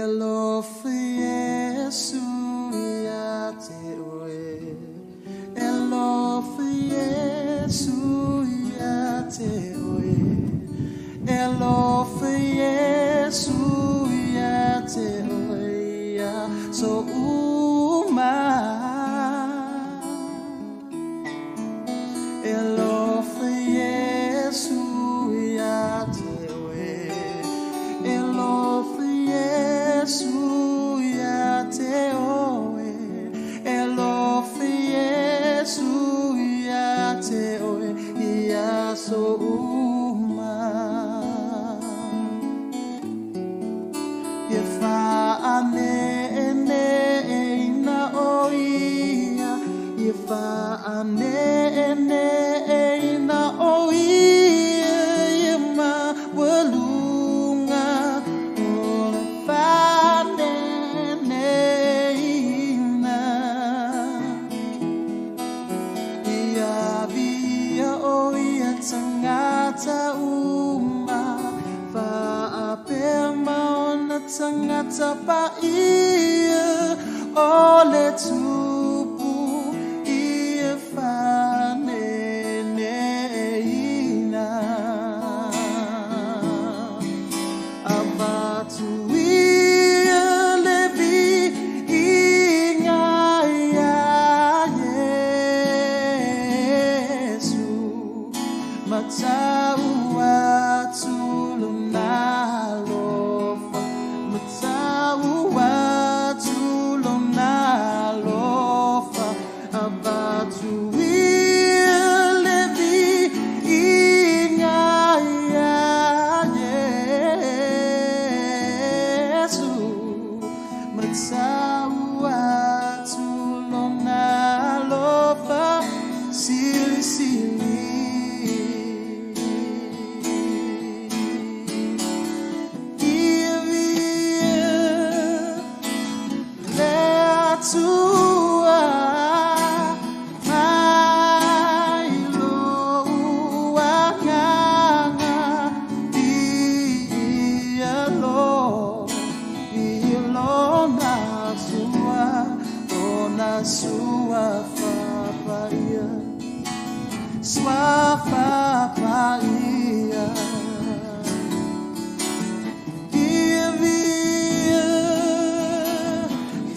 E alofa Iesu ia te oe E alofa Iesu ia te oe E alofa Iesu ia te oe Ia so uma E alofa Iesu ia te oe E alofa Iesu ia te oe E alofa Iesu ia te oe Ia so uma Ia faaneneina o ia Ia faaneneina o ia Ia maualuga o le faaneneina Ia viia o ia tagata uma Faapea ma ona tagata paia O le Tupu ia faaneneina Avatu ia le viiga iā Iesu Matau atu lona alofa Matau atu lona alofa Avatu ia le viiga iā Iesu Matau atu lona alofa Silisili Ia viia le Atua Mai lou agaga Viia lo Viia lona sua Lona suafa paia Suafa paia Ia viia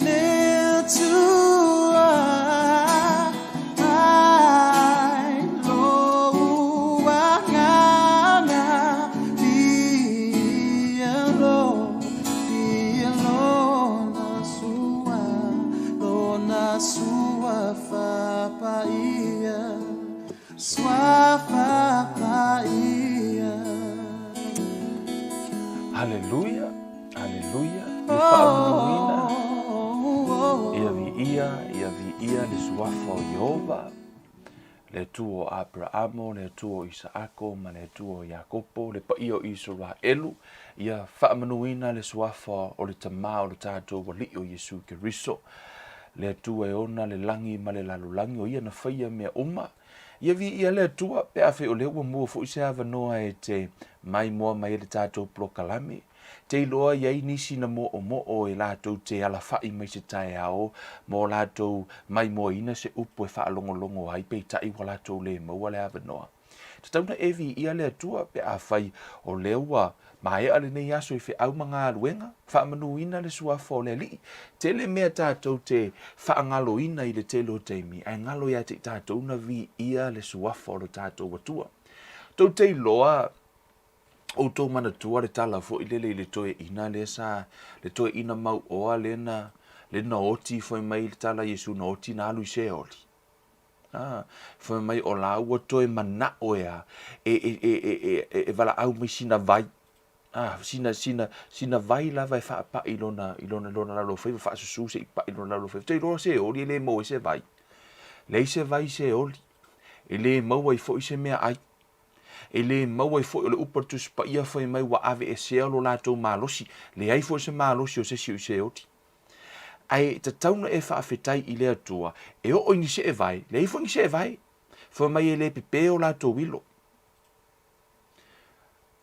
le Atua Mai lou agaga Viia lo Viia lona sua Lona suafa paia Suafa paia. Haleluia, haleluia, le faamanuina, ia viia, ia viia le suafa o Ieova, le Atua o Aperaamo, le Atua o Isaako ma le Atua o Iakopo, le paia o Isaraelu, ia faamanuina le suafa o le Tama o le tatou Alii o Iesu Keriso, le Atua e ona le lagi ma le lalolagi, o Ia na faia mea uma. Ia viia le Atua, pe afai o lea ua mua foi se avanoa e te maimoa mai ai le tatou polokalame, te iloa i ai nisi na moomoo e latou te alafai mai se taeao mo latou maimoaina se upu e faalogologo ai, peitai ua latou le maua le avanoa. Tatau na e viia le Atua pe afai o lea ua maea lenei aso i feau ma galuega, faamanuina le suafa o le Alii. Tele mea tatou te faagaloina i le tele o taimi, ae galo ia te i tatou na viia le suafa o lo tatou Atua. Tou te iloa, outou manatua le tala foi lele i le toeaina lea sa, le toeaina mauoa lea na, lea na oti fai mai le tala a Iesu na oti na alu i Seoli. A, fai mai o la ua toe manao e a, e, e, e, e, e, e, e valaau mai sina vai. A, sina, sina, sina vai lava e faapai i lona, i lona, lona lalofaiva, faasusu se i pai i lona lalofaiva. Te iloa Seoli e le maua ai se vai. Leai se vai Seoli. E le maua ai foi se meaai. E le maua ai foi o le upu a le Tusi Paia fai mai ua aveesea lo latou malosi. Leai foi se malosi o se isi o i Seoli. Ae tatau na e faafetai i le Atua e oo i ni seevae, leai foi ni seevae. Fai mai e le pepe o latou ilo.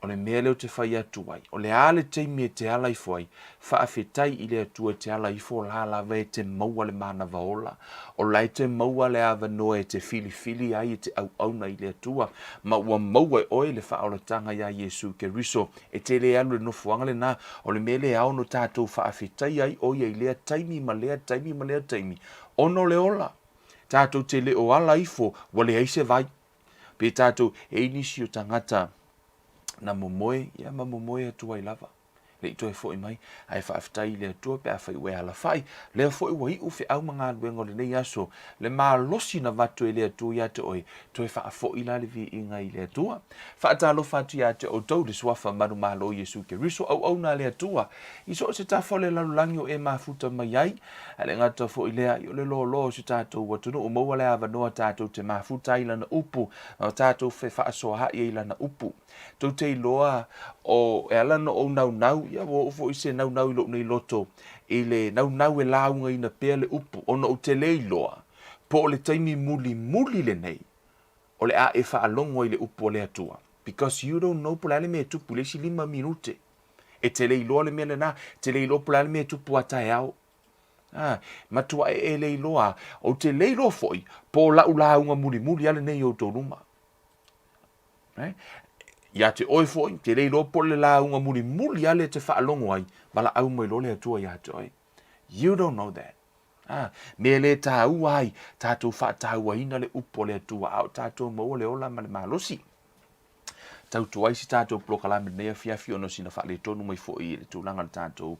O le mea lea ou te fai atu ai, o le a le taimi e te ala ifo ai, faafetai i le Atua e te ala ifo o la lava e te maua le manava ola, o la e te maua le avanoa e te filifili ai e te auauna i le Atua, ma ua maua e oe le faaolataga iā Iesu Keriso. E te le alu i le nofoaga lena, o le mea lea e ao ona tatou faafetaia ai ʻo ia i lea taimi ma lea taimi ma lea taimi, ona o le ola. Tatou te le o ala ifo ua leai se vai. Pe tatou, e i nisi o tagata na momoe, ia ma momoe atu ai lava. Le i toe foi mai, ae faafetai i le Atua pe afai ua e alafai. Lea foi ua iu feau ma galuega o lenei aso, le malosi na avatu e le Atua ia te oe, toe faafoi la le viiga i le Atua. Faatalofa atu ia te outou le Suafa manumalo o Iesu Keriso, auauna a le Atua, i so o se tafa o le lalolagi o e mafuta mai ai, Ae le gata foi lea, i o le loaloa o si tatou atunuu, maua le avanoa tatou te mafuta ai i lana upu, ma tatou fefaasoaai ai i lana upu. Tou te iloa, o, e ala ona ou naunau, ia ua oo foi se naunau i lou nei loto, i le naunau e laugaina pea le upu, ona ou te le iloa, po o le taimi mulimuli lenei, o le a e faalogo ai i le upu a le Atua. Because you don't know po o le a le mea e tupu i le isi lima minute. E te le iloa le mea lena, e te le iloa po o le a le mea e tupu a taeao. A, matua e e le iloa, ou te le iloa foi po o lau lauga mulimuli a lenei i outou luma. Eh? Ia te oe foi, te le iloa po o le lauga mulimuli a lea e te faalogo ai, valaau mai loa le Atua ia te oe. You don't know that. A, mea le tāua ai, tatou faatauaina le upu a le Atua, a o tatou maua le ola ma le malosi. Tautua ai si tatou polokalame i lenei afiafi ona o sina faaletonu mai foi i le tulaga o le tatou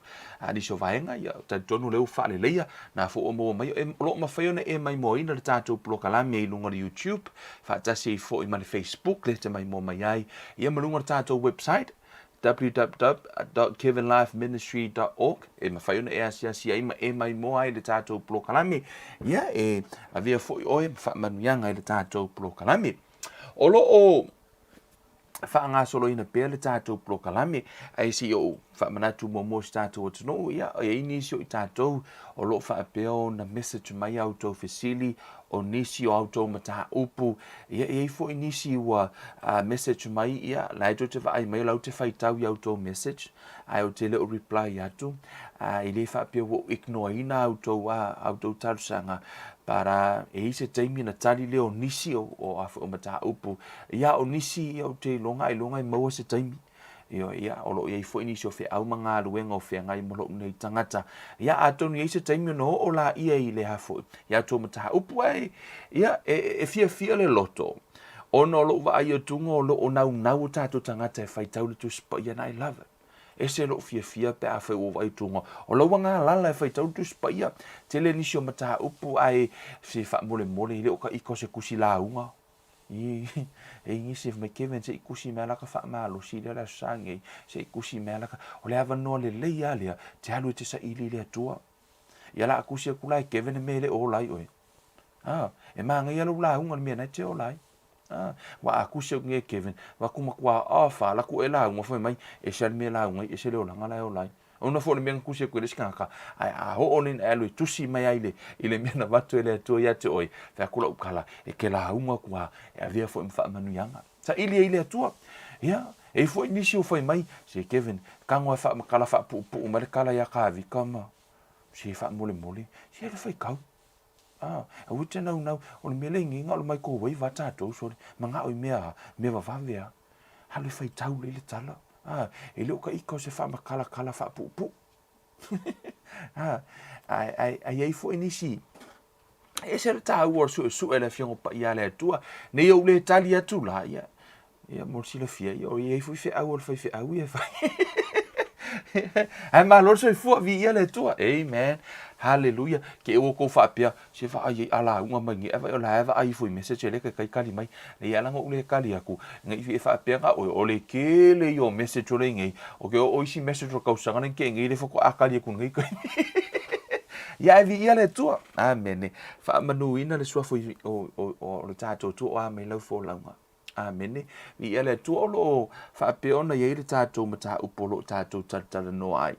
nisi o vaega, ia talitonu lea ua faaleleia na foi ua maua mai. E, o lo o mafai ona e maimoaina le tatou polokalame i luga o le YouTube, faatasi ai foi ma le Facebook lea e te maimoa mai ai, ia ma luga o le tatou website www.kevinlifeministry.org e mafai ona e asiasi ai ma e maimoa ai le tatou polokalame, ia e avea foi oe ma faamanuiaga i le tatou polokalame. O lo o faagasoloina pea le tatou polokalame, ae se i ou faamanatu muamua i si tatou atunuu, ia, e i ai nisi o i tatou o lo o faapea ona message mai a outou fesili, o nisi o a outou mataupu, ia, e i ai foi nisi ua message mai, ia, la e tou te vaai mai o la ou te faitau i a outou message, ae ou te le o reply atu, e le faapea ua ou ignore-ina a outou, a outou talosaga, but e i ai se taimi ona tali lea o nisi o, o a foi o mataupu, ia o nisi ia ou te iloga ailoga e maua se taimi. Ioe, ia, o lo o i ai foi nisi o feau ma galuega o feagai ma lou nei tagata. Ia, atonu e i ai se taimi ona oo laia i le a foi, i a outou mataupu, ae, ia, e, e fiafia le loto, ona o lou vaai atuga o lo o naunau o tatou tagata e faitau le Tusi Paia and I love it. Ese lou fiafia pe afai ua ou vaai atuga o lau agalala e faitau le Tusi Paia. Tele nisi o mataupu ae se faamolemole e le o ka ika o se tusi lauga. I, e i nisi e fai mai Kevin se i tusi mai laka faamalosi lea o le Aso Sa nei, se i tusi mai laka. O le avanoa lelei lava lea, te alu e te saili i le Atua. Ia la a tusi atu la e Kevin le mea e le o ola ai oe. A, e manaia lou lauga i le mea na e te ola ai. A, ua a tusi atu nei e Kevin, va atu matua off a, laku e lauga fai mai, ese a le mea e lauga ai, ese le olaga la e ola ai. Ona foi o le mea na tusi atu e le isi kanaka, ae a oo nei na e alu e tusi mai ai le, i le mea na avatu e le Atua ia te oe, fai atu lau tala, e te lauga atu a, e avea foi ma faamanuiaga. Saili ai le Atua. Ia, e i ai foi nisi o fai mai, se Kevin, tago e faamatala faapuupuu mai le tala ia Kavika ma, se faamolemole, se alu e faitau. A, aua e te naunau, o le mea lea i nei, na o le microwave a tatou sole, manao i mea, mea vavave a. Alu e faitau lelei le tala. A, e le o ka ika o se faamatalatala faapuupuu. A, ae, ae, ae i ai foi nisi, e ese le taua o le suesue a le Afioga Paia a le Atua. Nei ou le tali atu la, ia, Ia, mo le silafia, ia, o i ai foi feau a le faifeau ia e fai. Ae malo le soifua, viia le Atua. Amen. Haleluia. Ke e ua kou faapea, se vaai ai a lauga mai nei, ae vaai o la e vaai ifo i message e le taitai tali mai. Nei ala na ou le tali atu, nei i e faapea na oe, o le tele ia o message o le nei, o ke oo isi message o le tausaga nei ke nei le faatoa tali atu nei taimi. Ia ae viia le Atua. Amene. Faamanuina le suafa o, o, o, o le tatou Atua o a mai lau folauga. Amene. Viia le Atua o lo o faapea ona i ai le tatou mataupu o lo o tatou talatalanoa ai.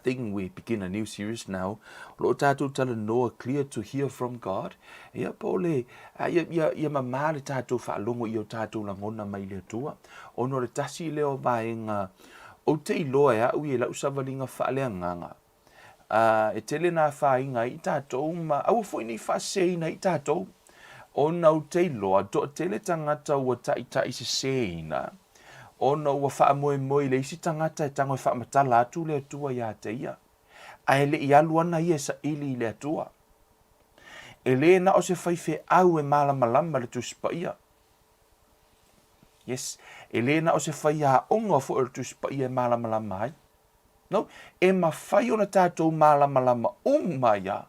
Thinking we begin a new series now, o lo o tātou talanoa clear to hear from God, ia po o le, ia, ia, ia mamā le tātou faalogo i o tātou lagona mai le Atua, ona o le tasi lea o vaega ou te iloa e au ia i lau savaliga faaleagaga, e tele nā afaina ai i tātou ma aua foi nei faaseseina ai i tātou, ona ou te iloa toatele tagata ua taitaiseseina, ona ua faamoemoe i le isi tagata e tago e faamatala atu le Atua iā te ia, ae le i alu ana ia e saili i le Atua. E lē na o se faifeau e malamalama i le Tusi Paia. Yes, e lē na o se faiaoga foi o le Tusi Paia e malamalama ai. No, e mafai ona tātou malamalama uma ia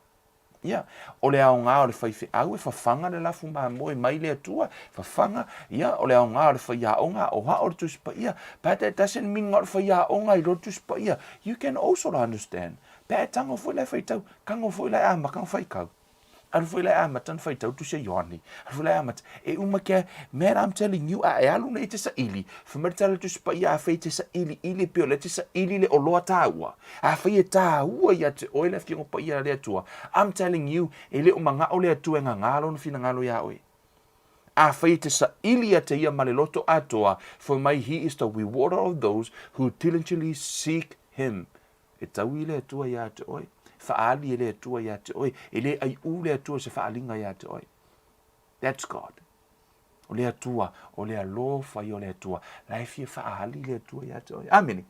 Ia, o le aoga o le faifeau e fafaga le lafu mamoe mai le Atua, fafaga, ia, o le aoga o le faiaoga, o ao le Tusi Paia, but that doesn't mean o le faiaoga i lo le Tusi Paia. You can also understand. Pe a e tago foi la e faitau, tago foi la e amata ona faitau. Alu foi la e amata ona faitau Tusi a Ioane. Alu foi la e amata. E uma ke, man, I'm telling you, a e alu nei e te saili, fai mai le tala o le Tusi Paia, afai e te sailiili e pei o lea e te saili le oloa taua. Afai e tāua ia te oe le Afioga Paia a le Atua, I'm telling you, e le o manao le Atua e gagā lona finagalo iā oe. Afai e te saili ia te ia ma le loto atoa, fai mai He is the rewarder of those who diligently seek Him. E taui le Atua iā te oe, e whaali e le Atua iā te oe, e le aiʻū le Atua i se whaaliga iā te oe. That's God. O le Atua, o le alofa ia o le Atua. La e fia whaali le Atua iā te oe. Amene.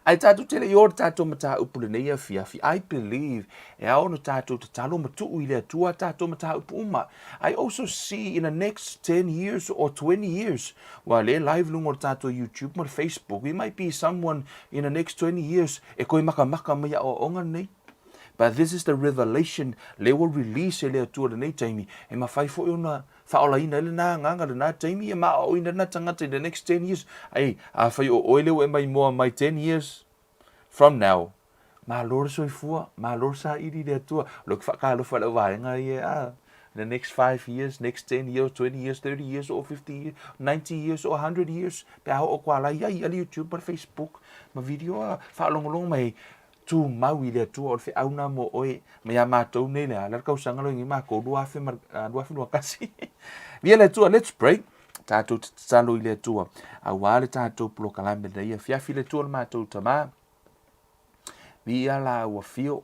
Ae tātou te le i o le tātou matāupu lenei afiafi, I believe e ao ona tātou tatalo ma tuu i le Atua tātou matāupu uma. I also see in the next 10 years or 20 years, ua le live luga o le tātou YouTube ma le Facebook, we might be someone in the next 20 years e koe makamaka mai aoaoga lenei. But this is the revelation le ua release e le Atua lenei taimi, e mawhai foi ona Faaolaina ai lena agaga, lena taimi e maoaoina lena tagata in the next 10 years. Ai, afai o oe lea ua e maimoa mai 10 years from now, malo le soifua, malo le saili i le Atua. O lea ou te faatalofa i lau vaega ia, ah, in the next 5 years, next 10 years, 20 years, 30 years, or 50 years, 90 years, or 100 years, pe a oo atu a la i ai, ali YouTube ma le Facebook ma video a faalogologo mai, Tumau i le Atua o le feau na mo oe ma iā matou nei le a le tausaga loi nei makou 2021. Via le Atua, let's pray. Tātou te tatalo i le Atua. Auā le tātou polokalame nei afiafi le Atua le matou tamā. Via la ua fio.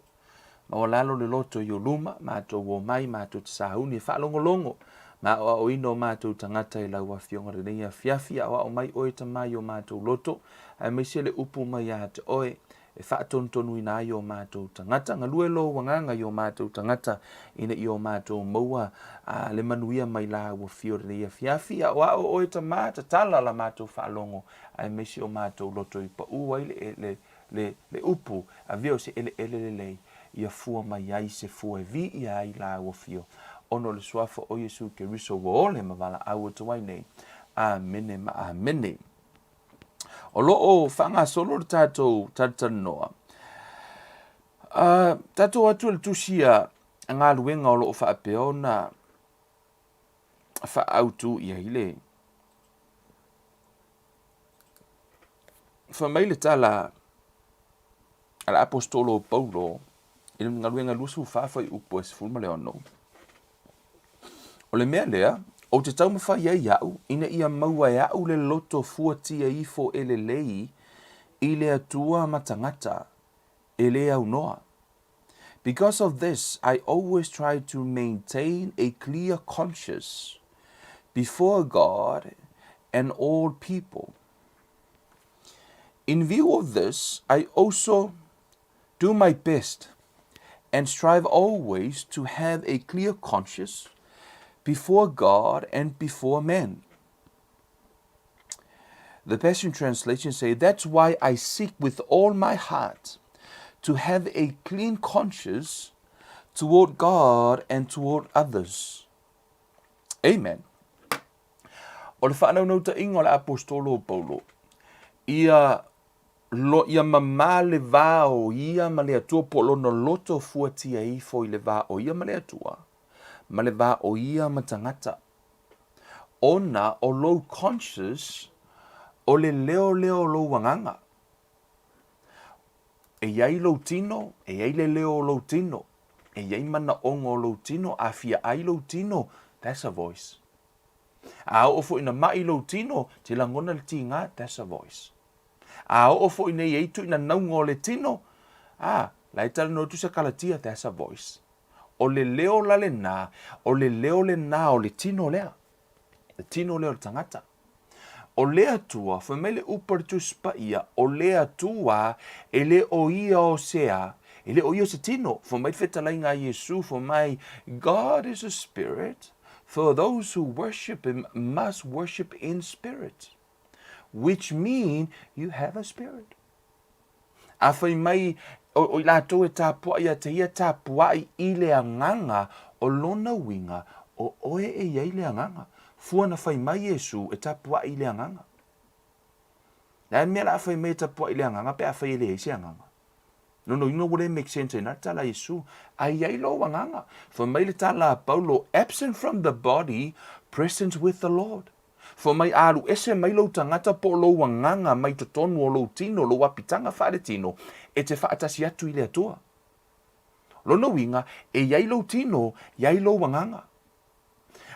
Ma ua lalo le loto i o luma, matou o mai, matou te sāuni e faalogologo. Ma aoaoina o matou tagata i lau afioga lenei afiafi, aoao mai oe tamā i o matou loto, aemaise le upu mai ia te oe, e faatonutonuina ai ō mātou tagata, galue lou agaga i ō mātou tagata, ina ia ō mātou maua a le manuia mai la ua fio lenei afiafi, aoao oe tamā, tatala la mātou faalogo, aemaise o mātou loto i paʻū ai le, le, le, le upu, avea o se eleele lelei, ia fua mai ai se fua e viia ai la ua fio, ona o le Suafa o Iesu Keriso ua ole ma valaau atu ai nei. Amene ma amene. O lo o faagasolo le tatou talatalanoa. Uh, tatou atu le tusi a galuega o lo o faapea ona faaautu i ai le fai mai le tala a le aposetolo o Paulo i le galuega 24 fuaiupu e 16. O le mea lea, ou te taumafai ai au ina ia maua e au le loto fuatia ifo e lelei i le Atua ma tagata e lē aunoa. Because of this, I always try to maintain a clear conscience before God and all people. In view of this, I also do my best and strive always to have a clear conscience before God and before men. The Passion Translation say, That's why I seek with all my heart to have a clean conscience toward God and toward others. Amen. O le whaanaunauta inga o le apostolo o Paulo, ia Lo ia mamā le va o ia ma le Atua po o lona loto fuatia ifo i le va o ia ma le Atua, ma le va o ia ma tagata. Ona o lou conscious o le leo lea o lou agaga. E i ai lou tino, e i ai le leo o lou tino, e i ai manaoga o lou tino, a fia ai lou tino, that's a voice. A oo foi ina maʻi lou tino, te lagona le tiga, that's a voice. A oo foi ina i ai tuinanauga o le tino, a, la e talanoa atu se Kalatia, that's a voice. O le leo la lenā, o le leo lenā o le tino lea, le tino lea o le tagata. O le Atua, fai mai le upu a le Tusi Paia, o le Atua e le o ia o se a, e le o ia o se tino. Fai mai le fetalaiga a Iesu, fai mai, God is a spirit, for those who worship him must worship in spirit. Which mean you have a spirit. A fai mai o, o i latou e tapuai ia te ia tapuai i le agaga o lona uiga, o oe e i ai le agaga. Fua na fai mai Iesu e tapuai i le agaga. Le a le mea la a fai mai e tapuai i le agaga pe a fai e leai se agaga? Lona uiga ua le make sense ai na le tala a Iesu, a i ai lou agaga. Fai mai le tala a Paulo, absent from the body, present with the Lord. Fai mai a alu ese mai lou tagata po o lou agaga mai totonu o lou tino, lou apitaga faaletino, e te faatasi atu i le Atua. Lona uiga, e i ai lou tino, i ai lou agaga.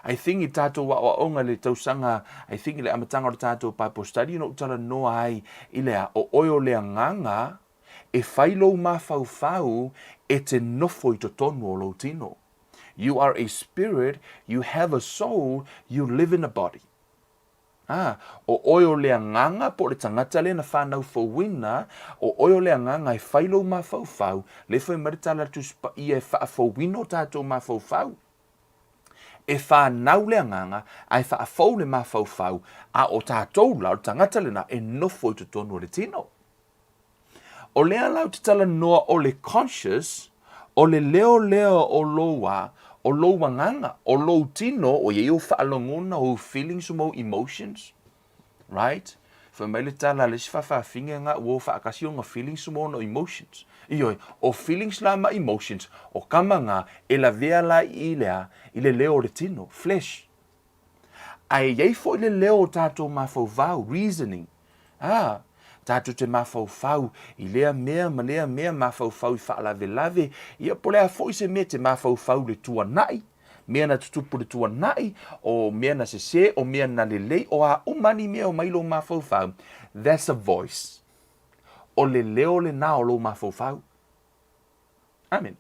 I think i tatou aoaoga i le tausaga, I think i le amataga o le tatou Bible study na ou talanoa ai i le a, o oe o le agaga e fai lou mafaufau e te nofo i totonu o lou tino. You are a spirit, you have a soul, you live in a body. Ā, o oe o le agaga po o le tagata lea na whanau fouina, o oe o le agaga e whai lou mafaufau, le whai mai le tala le Tusi Paia e whaafouina o tatou mafaufau. E whanau le agaga, a e whaafou le mafaufau, a o tatou la, o le tagata lena, e nofo i totonu o le tino. O lea la ou te talanoa o le conscious, o le leo lea o lou a, o lou agaga, o lou tino, o i ai ou faalogona, ou feelings ma ou emotions, right? Fai mai le tala a le isi faafafine nga ua o faatasi ona feelings ma ona emotions. Ioe, o feelings la ma emotions, o kama nga e lavea la i le a, i le leo o le tino, flesh. A e i ai foi le leo o tatou mafaufau, reasoning, ā, tatou te mafaufau i lea mea ma lea mea, mafaufau i faalavelave, ia po o le a foi se mea, te mafaufau i le tuanai, mea na tutupu i le tuanai, o mea na sese, o mea na lelei, o a uma ni mea o mai lou mafaufau, that's a voice. O le leo lenā o lou mafaufau. Amen.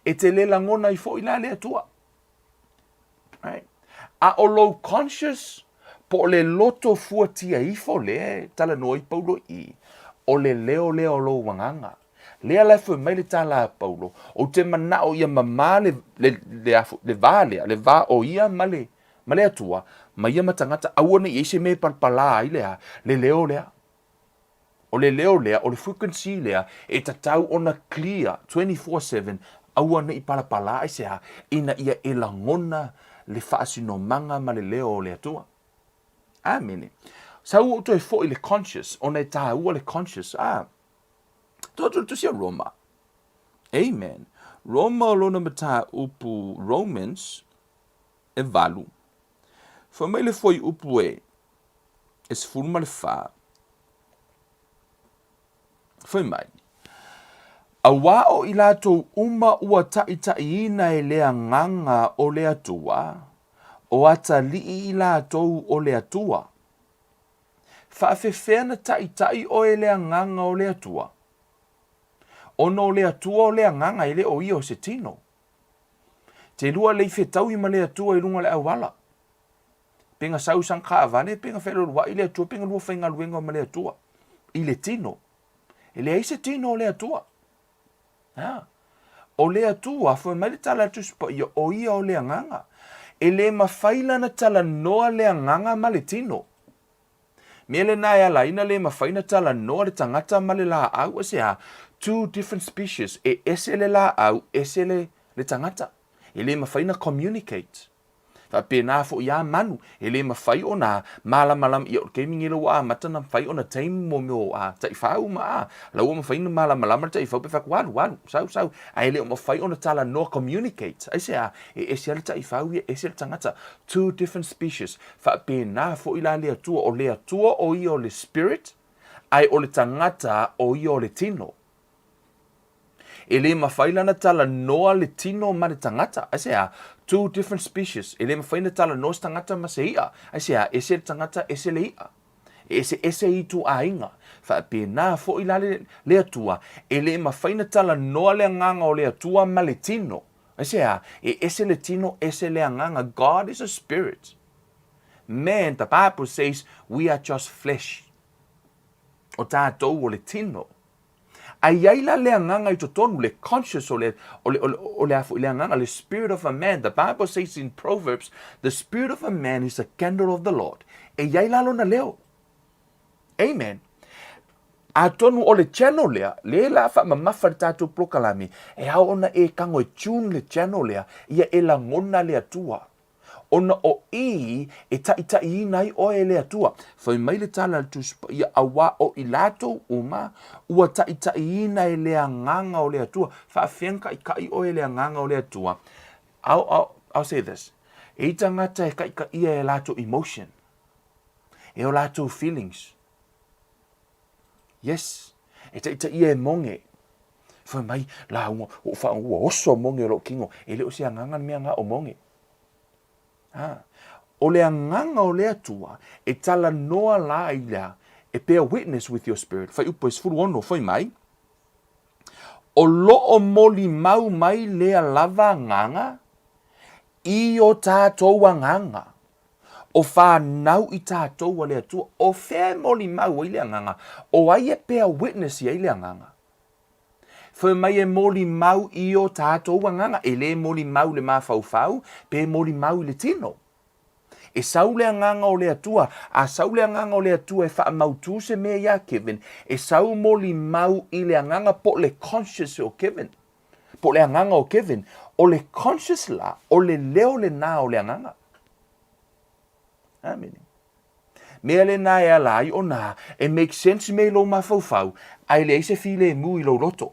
E te le lagona ai foi la le Atua. Right? A o lou conscious, po o le loto fuatia ifo lea e talanoa ai Paulo i, o le leo lea o lou agaga. Lea la e fai mai le tala a Paulo, ou te manao ia mamā le, le, le, afo, le va lea, le va o ia ma le, ma le Atua, ma ia ma tagata, aua ne i ai se mea e palapala ai le a, le leo lea. O le leo lea, o le frequency lea e tatau ona clear 24/7, aua ne i palapala aisea, ina ia e lagona le faasinomaga ma le leo o le Atua. Amene. Sau ou toe foi i le conscious, ona e tāua le conscious. Ah, to atu le tusi a Roma. Amen. Roma o lona mataupu Romans e valu. Fai mai le fuaiupu e e 14, fai mai, Auā o i latou uma ua taʻitaʻiina e le Agaga o le Atua, o atalii i latou o le Atua. Faafefea na taʻitaʻi oe e le Agaga o le Atua? Ona o le Atua o le Agaga e le o ia o se tino. Te lua lei fetaui ma le Atua i luga o le auala. Pe na sau sana kaavale, pe na fealualuai le Atua, pe na lua faigaluega ma le Atua i le tino. E leai se tino o le Atua. Ha. O le Atua, fai mai le tala a le Tusi Paia, o ia o le Agaga. E le mafai lana talanoa le Agaga ma le tino. Mea lena e ala ai na le mafai na talanoa le tagata ma le laau, aisea? Two different species, e ese le laau, ese le, le tagata. E le mafai na communicate. Faapena foi a manu, e le mafai ona malamalama, ia o le taimi nei la ua amata ona mafai ona tame mo mea o a taifau ma a, la ua mafai ona malamalama le taifau pe fai atu alu, alu, sau, sau, ae le o mafai ona talanoa, communicate. Aisea? E ese lava le taifau ia, ese le tagata. Two different species. Faapena foi la le Atua, o le Atua o ia o le spirit, ae o le tagata o ia o le tino. E le mafai la ona talanoa le tino ma le tagata. Aisea? Two different species. E le mafai ona talanoa se tagata ma se i'a. Aisea? Ese le tagata, ese le i'a. E eseese ituaiga. Faapena foi la le, le Atua, e le mafai ona talanoa le agaga o le Atua ma le tino. Aisea? E ese le tino, ese le agaga. God is a spirit. Man, the Bible says, we are just flesh. O tātou o le tino. A i ai la le agaga i totonu, le conscious o le, o le, o le, o le a foi le agaga, le spirit of a man. The Bible says in Proverbs, the spirit of a man is the candle of the Lord. E i ai la lona leo. Amen. Atonu o le channel lea, le la faamamafa le tatou polokalame, e ao ona e kago e tune le channel lea, ia e lagona le Atua. Ona o i e taʻitaʻiina ai ʻoe e le Atua. Fai mai le tala a le Tusi Paia, auā o i latou uma ua taʻitaʻiina e le Agaga o le Atua. Faafefea ona kaʻikaʻi ʻoe e le Agaga o le Atua? I'll, I'll, I'll say this. E i tagata e kaʻikaʻia e latou emotion, e o latou feelings. Yes, e taʻitaʻia e moge. Fai mai, la ua, ua, ua oso moge o lou kino. E le o se agaga le mea nga o moge. Ha. O le agaga o le Atua e talanoa la i lea, e bear witness with your spirit. Fuaiupu e 16, fai mai, O loo molimau mai lea lava agaga i o tātou agaga, o whanau i tātou a le Atua. O whea e molimau ai le agaga? O ai e bear witness i ai le agaga? Fai mai e molimau i o tātou agaga, e lē molimau i le mafaufau, pe molimau i le tino. E sau le agaga o le Atua, a sau le agaga o le Atua e faamautū se mea iā Kevin, e sau molimau i le agaga po o le conscious o Kevin, po o le agaga o Kevin, o le conscious la, o le leo lenā o le agaga. Amene. Mea lena e ala ai ona e make sense mea i lou mafaufau, ae leai se filemu i lou loto.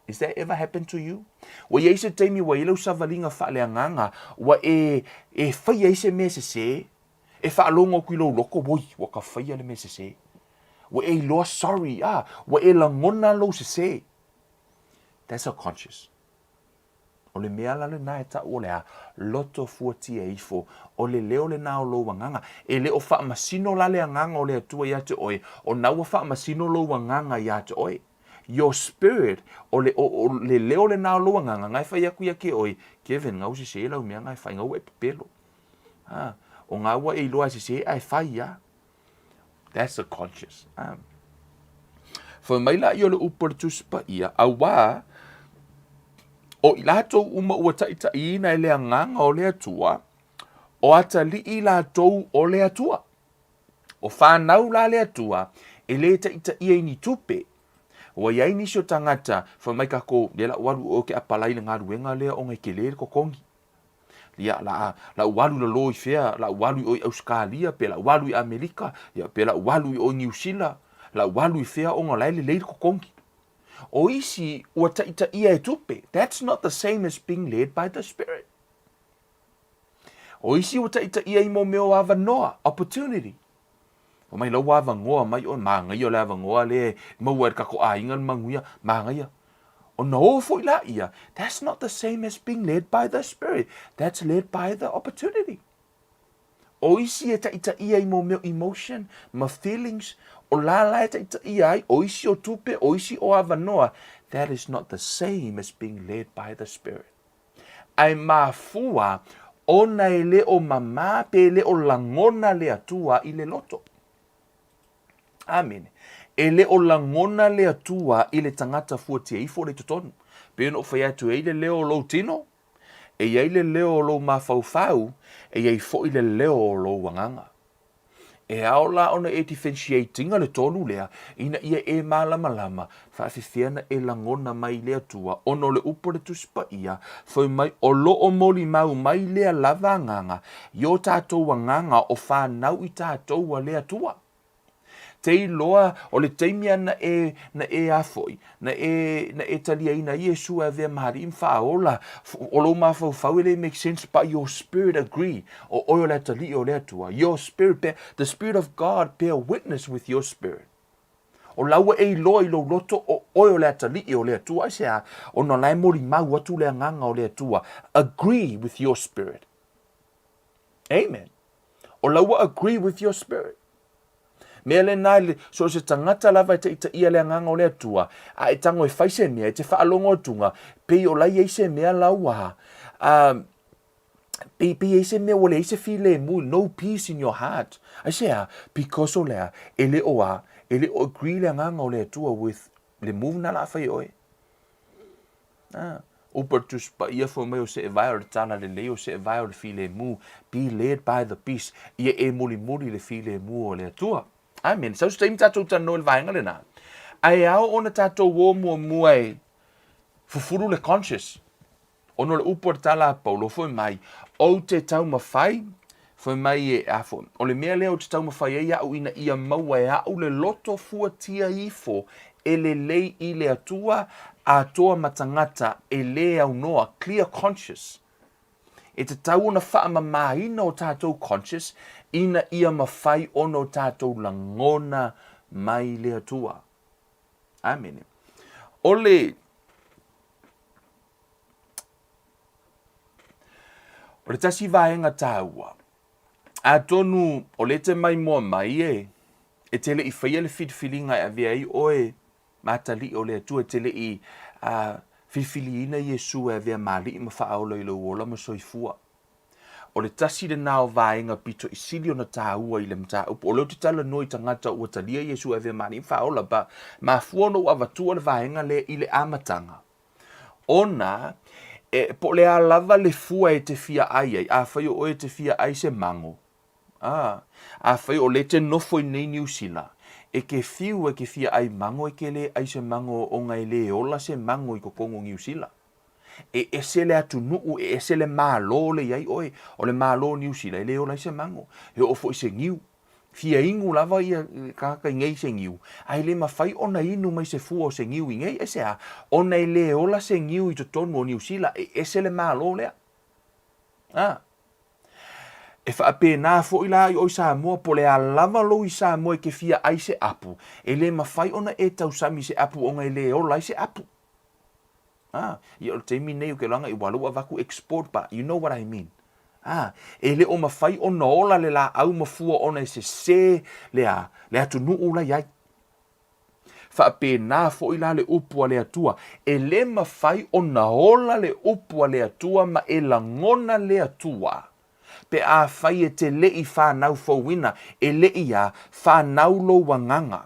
Is that ever happened to you? Ua i ai se taimi ua i ai lau savaliga faaleagaga, ua e, e faia ai se mea sesē, e faalogo aku i lou loko, oi, ua ka faia le mea sesē. Ua e iloa sorry, ah, ua e lagona lou sesē. That's a conscious. O le mea la lena e taʻu o le a, loto fuatia ifo, o le leo lena o lou agaga. E le o faamasino la le agaga o le Atua iā te oe, o na ua faamasino lou agaga iā te oe. Your spirit, o le, o, o le leo lena o lou agaga, nga e fai aku ia ke oe, Kevin, nga u sesē lau mea nga e fai, nga ua e pepelo. Ha, o nga ua e iloa e sesē ae fai ia. That's the conscious. Fai mai la ia o le upu a le Tusi Paia, auā, o i latou uma ua taʻitaʻiina e le Agaga o le Atua, o atalii latou o le Atua. O whanau la le Atua, e le taʻitaʻia i ni tupe. Ua i ai nisi o tagata, fai mai kakou, lea la ua alu oe ke apalai i le galuega lea ona e kele le totogi. Ia, la, la ua alu lalo i fea, la ua alu i o i Ausekalia, pe la ua alu i Amerika, ia, pe la ua alu i o i Niusila, la ua alu i fea ona la e lelei le totogi. O isi ua taʻitaʻia e tupe. That's not the same as being led by the Spirit. O isi ua taʻitaʻia i mo mea o avanoa, opportunity. Fai mai la ua avanoa mai oe, magaia o le avanoa lea e maua e le katou aiga le manuia, magaia. Ona o foi laia, that's not the same as being led by the Spirit. That's led by the opportunity. O isi e taʻitaʻia i mo mea o emotion ma feelings, o la la e taʻitaʻia ai, o isi o tupe, o isi o avanoa, that is not the same as being led by the Spirit. Ae mafua ona e le o mamā pe le o lagona le Atua i le loto. Amene. E le o lagona le Atua i le tagata fuatia ifo le i totonu. Pei ona ou fai atu, e i ai le leo o lou tino, e i ai le leo o lou mafaufau, e i ai foi le leo o lou agaga. E ao la ona e differentiate ina le tolu lea, ina ia e malamalama, faafefea na e lagona mai i le Atua, ona o le upu a le Tusi Paia, fai mai o lo o molimau mai lea lava agaga i o tatou agaga o fanau i tatou a le Atua. Te iloa o le taimi a na e, na e a foi, na e, na e taliaina ai Iesu e avea ma Alii ma Faaola, o lou mafaufau e le make sense, but your spirit agree, o oe o le atalii o le Atua, your spirit bear, the spirit of God bear witness with your spirit. O la ua e iloa i lou loto o oe o le atalii o le Atua. Aisea? Ona o la e molimau atu le Agaga o le Atua. Agree with your spirit. Amen. O la ua agree with your spirit. Mea lena, so o se tagata lava e taitaia le Agaga o le Atua, a e tago e fai se mea, e te faalogo atuga, pei o la i ai se mea la ua, pei, pei ai se mea ua leai se filemu, no peace in your heart. Aisea? Because o le a, e le o a, e le o agree le Agaga o le Atua with le move na la fai e oe. Ah. Upu a le Tusi Paia fai mai o seevae o le tala lelei, o seevae o le filemu, be led by the peace, ia e mulimuli le filemu o le Atua. Amen. Sau se taimi tatou talanoa i le vaega lena. Ae ao ona tatou o muamua e fufulu le conscious. Ona o le upu a le tala a Paulo, fai mai, ou te taumafai, fai mai e, a fo, o le mea lea ou te taumafai ai au ina ia maua e au le loto fuatia ifo e lelei i le Atua, atoa ma tagata e lē aunoa, clear conscious. E tatau ona faamamāina o tatou conscious ina ia mafai ona o tatou lagona mai le Atua. Amene. O le O le tasi vaega tāua, atonu o lea te maimoa mai e, e te le i faia le filifiliga e avea ai oe ma atalii o le Atua, e te le i filifiliina Iesu e avea ma alii ma faaola i lou ola ma soifua. O le tasi lena o vaega pito i sili ona tāua i le mataupu. O lea ou te talanoa i tagata ua talia Iesu e avea ma alii ma faaola, but mafua ona ou avatua le vaega lea i le amataga. Ona, e, po o le a lava le fua e te fia ai ai, afai o oe e te fia ai se mango, a, afai o lea e te nofo i nei Niu Sila, e ke fiu e ke fia ai mango e ke le ai se mango ona e le ola se mango i totonu o Niu Sila. E ese le atunuu, e ese le Malo le i ai oe. O le Malo o Niu Sila e le ola ai se mango. E oo foi i se niu. Fia inu lava ia tagata i nei se niu, ae le mafai ona inu mai se fua o se niu i nei, aisea? Ona e le ola se niu i totonu o Niu Sila, e ese le Malo lea. A. E faapena foi la i o i Samoa, po o le a lava lou i Samoa e ke fia ai se apu, e le mafai ona e tausami se apu ona e le ola ai se apu. A, ia o le taimi nei o ke laga i ua lou avatu export but you know what I mean. A, e le o mafai ona ola le laau ma fua ona e sesē le a, le atunuu la i ai. Faapena foi la le upu a le Atua, e le mafai ona ola le upu a le Atua ma e lagona le Atua pe afai e te le i fanau fouina, e le i a, fanau lou agaga.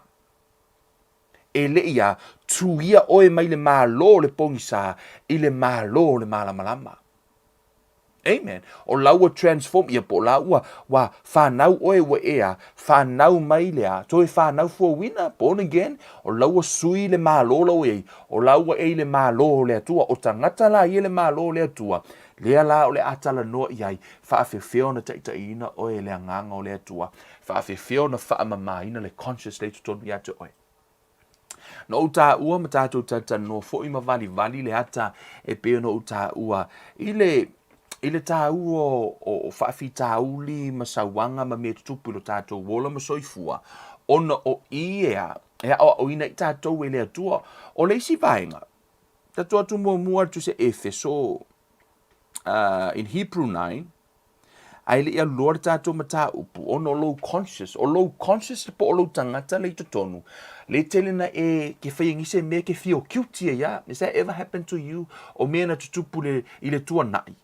E le i a, tuia oe mai le Malo o le pogisa i le Malo o le malamalama. Amen. O la ua transform ia po o la ua, ua fanau oe ua e a, fanau mai le a, toe fanau fuauina, born again, o la ua sui le Malo la ua i ai, o la ua e i le Malo o le Atua, o tagata la ia le Malo o le Atua, lea la o le a talanoa i ai, faafefea ona taitaiina oe e le Agaga o le Atua, faafefea ona faamamaina le conscious lea i totonu ia te oe. Na ou taua ma tatou talatalanoa foi ma valivali le ata e pei ona ou taua i le i le taua o faafitauli ma sauaga ma mea tutupu i lo tatou ola ma soifua, ona o i ea e aoaoina i tatou e le Atua. O le isi vaega, tatou atu muamua atu se Efeso in Hebrew 9, Ae le i alu loa le tatou mataupu, ona o lou conscious, o lou conscious po o lou tagata le i totonu, le tele na e ke whai ngi se mea ke feel guilty e ia. Has that ever happened to you? O mea na tutupu le, i le tuanai.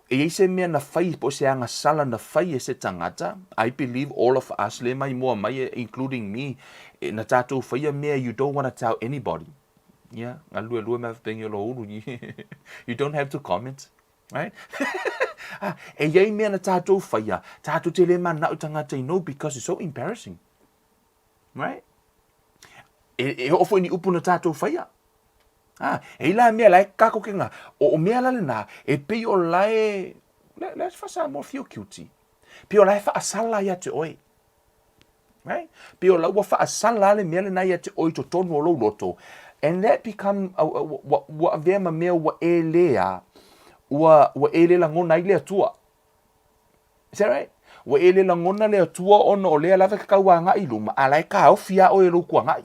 E iai se mea na whai po o se agasala na whai e se tagata, I believe all of us, le mai mua mai, including me, e, na tatou whaia mea you don't wanna tell anybody. Yeah, nga lue lue mea whapengi o lo ulu. You don't have to comment. Right? Ah, e iai mea na tātou whaia, tātou te le mana'o tangata i know because it's so embarrassing. Right? E, e ho'o foi ni upu na tātou whaia. Ah, e ila mea la e kako ke ngā. O, o mea la le nā, e pei o la e, le, le whasa mo fio kiuti. Pei o la e whaasala ia te oe. Right? Pei o la ua faasala le mea lena ia te oe i totonu o lou loto. And that become, ua, ua avea ma mea ua e lea, ua, ua e le lagona ai le Atua. Is that right? Ua e le lagona le Atua ona o lea lava e ke kau agai i luma, a la e kāofi iā oe e lou kuagai.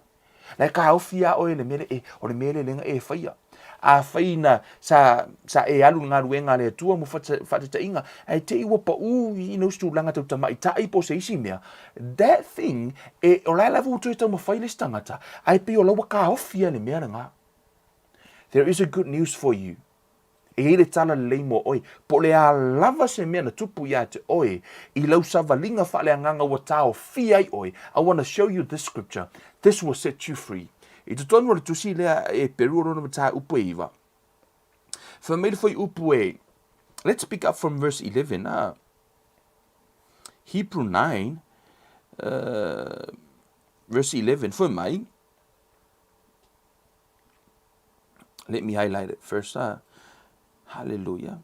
La e taofi lava oe i le mea lea, e, o le mea lea lea na e faia. Afai na sa, sa e alu i le galuega a le Atua mo faataitaiga, ae te i ua pau i ina usi tulaga tau tamaitai po o se isi mea, that thing, e, o la e lava ua toe taumafai le isi tagata, ae pei o la ua taofi lava i le mea lena. There is a good news for you. E i ai le tala lelei mo oe, po o le a lava se mea na tupu iā te oe i lau savaliga faaleagaga ua taofia ai oe, I wanna show you this scripture, this will set you free. I totonu o le tusi lea e Peru o lona mataupu e iva, fai mai le fuaiupu e, let's pick up from verse 11, ah. Hebrew 9, verse 11, fai mai, Let me highlight it first. Ah. Hallelujah.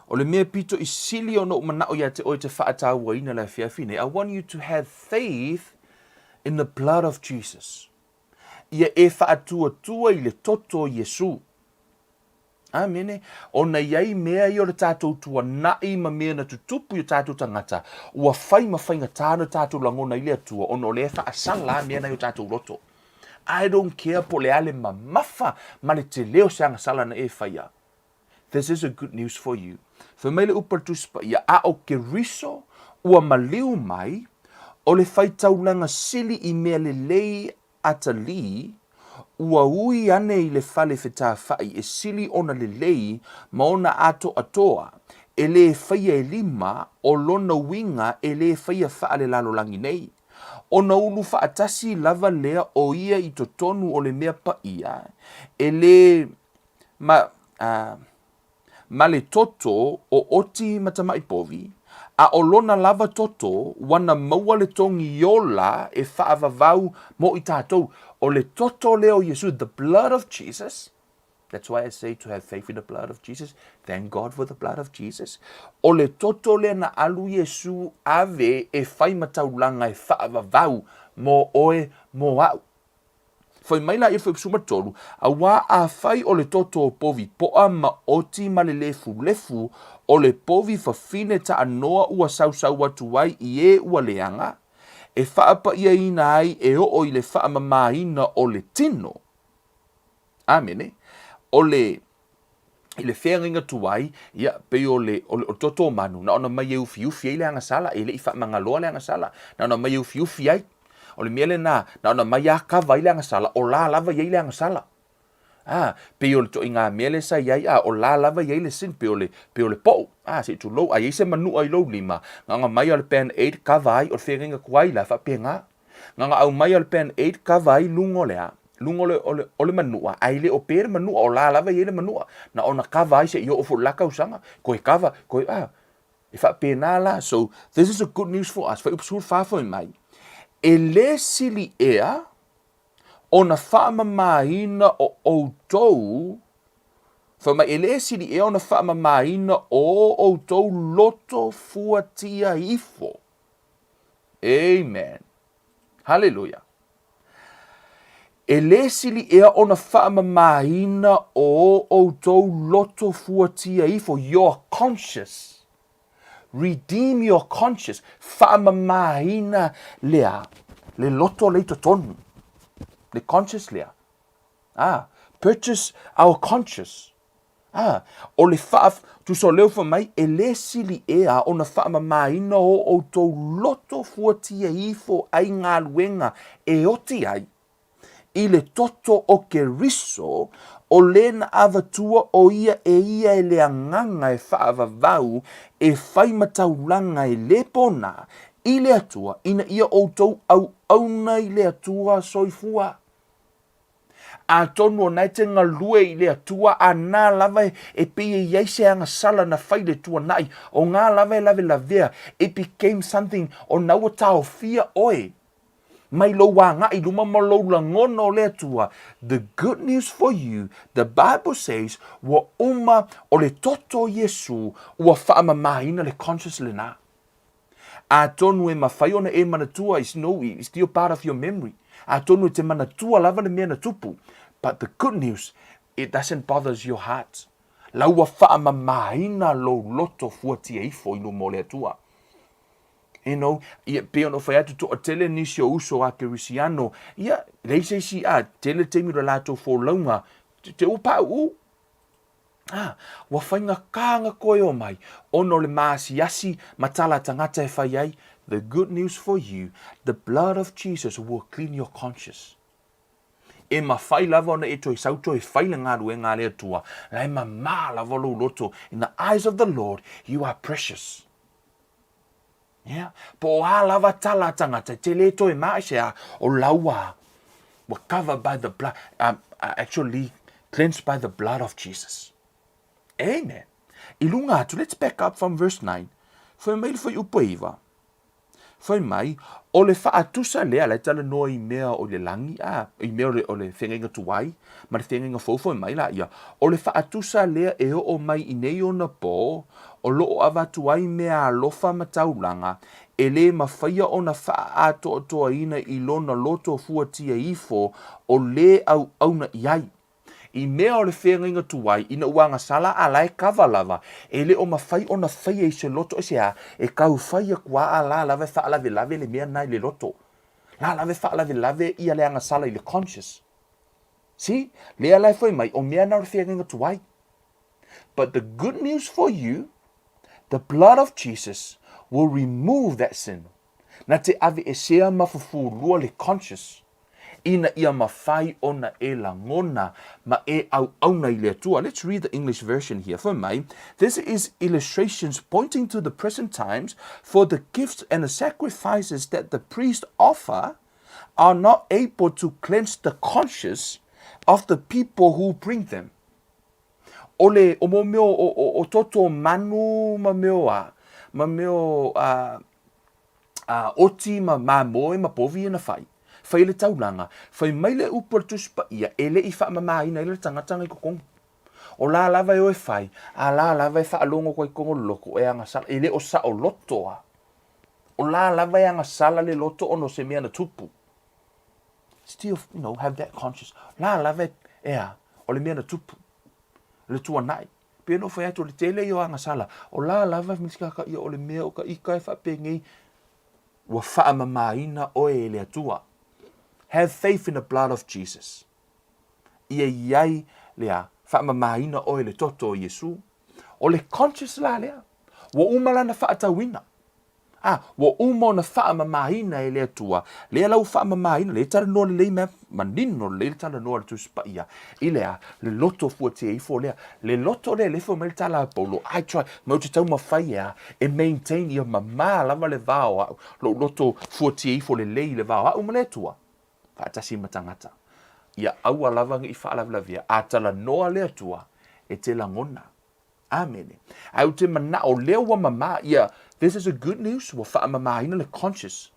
O le mea pito i sili ona ou manaʻo iā te oe te faataua-ina le afiafi nei, I want you to have faith in the blood of Jesus. Ia e faatuatua i le toto o Iesu. Āmene. Ona i ai mea ia o le tātou tuanaʻi ma mea na tutupu i o tātou tagata, ua fai ma faigata ona tātou lagona i le Atua, ona o lea e faasala a mea na i o tātou loto. I don't care po o le a le mamafa ma le tele o se agasala na e faia. This is a good news for you. Fai mai le upu a le Tusi Paia, a o Keriso ua maliu mai, o le faitaulaga sili i mea lelei Atalii, ua ui ane i le fale fetafai e sili ona lelei ma ona atoatoa, e lē faia e lima, o lona uiga e lē faia faalelalolagi nei. Ona ulu faatasi lava lea o ia i totonu o le mea paia, e lē ma, a, ma le toto o oti ma tamai povi, a o lona lava toto ua na maua le togi ola e faavavau mo i tatou. O le toto lea o Iesu, the blood of Jesus, that's why I say to have faith in the blood of Jesus, thank God for the blood of Jesus. O le toto lea na alu Iesu ave e fai ma taulaga e faavavau mo oe, mo a'u. Fai mai la ia 13, auā afai o le toto o povi poa ma oti ma le lefulefu o le povi fafine taanoa ua sausau atu ai i e ua leaga, e faapaiaina ai e oo i le faamamaina o le tino. Amene. O le i le feagaiga tuai, ia, pei o le, o le, o le toto o manu, na ona mai e ufiufi ai le agasala, e le i faamagaloa le agasala, na ona mai e ufiufi ai. O le mea lena, na ona mai a kava ai le agasala, o la lava i ai le agasala. A, pei o le toaiga mea lea sa i ai, a, o la lava i ai le sin, pei o le, pei o le poʻu, a, se i tulou, a i ai se manua i lou lima, na ona mai a o le band aid kava ai, o le feagaiga tuai la, faapena. Na ona aumai o le band aid kava ai luga o le a? Luga o le, o le, o le manua, ae le o pe le manua, o la lava e i ai le manua. Na ona kava ai seia oo foi i le la tausaga, toe kava, toe, a, e faapena la. So, this is a good news for us. Fuaiupu 14 foi mai, e lē sili ea ona faamamaina o outou, fai mai, e lē sili ea ona faamamaina o outou loto fuatia ifo. Amen. Haleluia. E lē sili ea ona faamamaina o outou loto fuatia ifo, your conscious. Redeem your conscious. Faamamaina lea, le loto lea i totonu. Le conscious lea. Ah, purchase our conscious. Ā, o le wha, tusa o leo fai mai, e lē sili ea ona faamamaina o outou loto fuatia ifo ai galuega e oti ai, i le toto o Keriso, o le na avatua o ia e ia e le Agaga e faavavau e fai ma taulaga e lē pona i le Atua, ina ia outou auauna i le Atua soifua. Atonu o na e te galue i le Atua, a na lava e pei e i ai se agasala na fai le tuanai, o nga lava e lavelavea, it became something o na ua taofia oe mai lou agai i luma ma lou lagona o le Atua. The good news for you, the Bible says, ua uma o le toto o Iesu ua faamamaina le conscious lena. Atonu e mawhai ona e manatua is no is still part of your memory. Atonu e te manatua lava le mea na tupu. But the good news, it doesn't bothers your heart. La ua whaamamaina lou loto fuatia ifo i luma o le Atua. You know, ia, pei ona ou fai atu, toatele nisi o uso a Kerisiano, ia, leai se isi, a, tele taimi o le latou folauga, te, te ua pauu. A, ua faigata ona toe omai, ona o le maasiasi ma tala tagata e fai ai, The good news for you, the blood of Jesus will clean your conscience. E mawhai lava ona e toe sau toe fai le galuega a le Atua, la e mamā lava lou loto, in the eyes of the Lord, you are precious. Yeah. Po o a lava tala a tangata, te le toe mā i se a, o laua, were covered by the blood, actually cleansed by the blood of Jesus. Amen. I lunga atu, let's back up from verse 9. Whai mai le whai upu e iwa. Fai mai, o le faatusa lea la e talanoa i mea o le lagi, a, i mea o le, o le feagaiga tuai ma le feagaiga fou, fai mai laia, o le faatusa lea e oo mai i nei ona pō, o lo o avatu ai meaalofa ma taulaga, e lē mafaia ona faaatoatoaina i lona loto fuatia ifo o lē auauna i ai. I mea o le feagaiga tuai, ina ua agasala a la e kava lava, e le o mafai ona faia i se loto i se a, e tau fai aku a a la lava e faalavelave le mea na i le loto. La lava e faalavelave ia le agasala i le conscious. See? Lea la e fai mai, o mea na o le feagaiga tuai. But the good news for you, the blood of Jesus will remove that sin. Na te aveesea ma fufulua le conscious ina ia mafai ona e lagona ma e auauna i le Atua. Let's read the English version here. Fai mai, This is illustrations pointing to the present times, for the gifts and the sacrifices that the priests offer are not able to cleanse the conscience of the people who bring them. O le, o mo mea o, o, o toto manu ma mea o a, ma mea o a, a, oti ma mamoe ma povi ina fai. Fai le taulaga, fai mai le upu a le Tusi Paia, e le i faamamaina ai le tagata i totonu. O la lava e o e fai, a la lava e faalogo atu ai i totonu o le loto, e agasala, e le o saoloto a. O la lava e agasala le loto ona o se mea na tupu. Still, you know, have that conscious. La lava e, e a, o le mea na tupu. Le tuanai. Pei ona ou fai atu, o le tele ia o agasala, o la lava e ia o le mea o ka ika e faapenei, ua faamamaina oe e le Atua. Have faith in the blood of Jesus. Ia i ai le a, faamamaina oe e le toto o Iesu. O le conscious la lea, ua uma lana faatauina. A, ua uma ona faamamaina e le Atua, lea la ua faamamaina, lea e talanoa lelei mea, manino lelei le talanoa a le Tusi Paia, i le a, le loto fuatia ifo lea, le loto lea, lea fai mai le tala a Paulo, I try, ma ou te taumafai e a, e maintain ia mamā lava le va o au, lou loto fuatia ifo lelei i le va o au ma le Atua, faatasi ma tagata. Ia aua lava ne i faalavelavea, a talanoa le Atua, e te lagona. Amene. Ae ou te manao lea ua mama ia, this is a good news, ua faamamaina le conscious.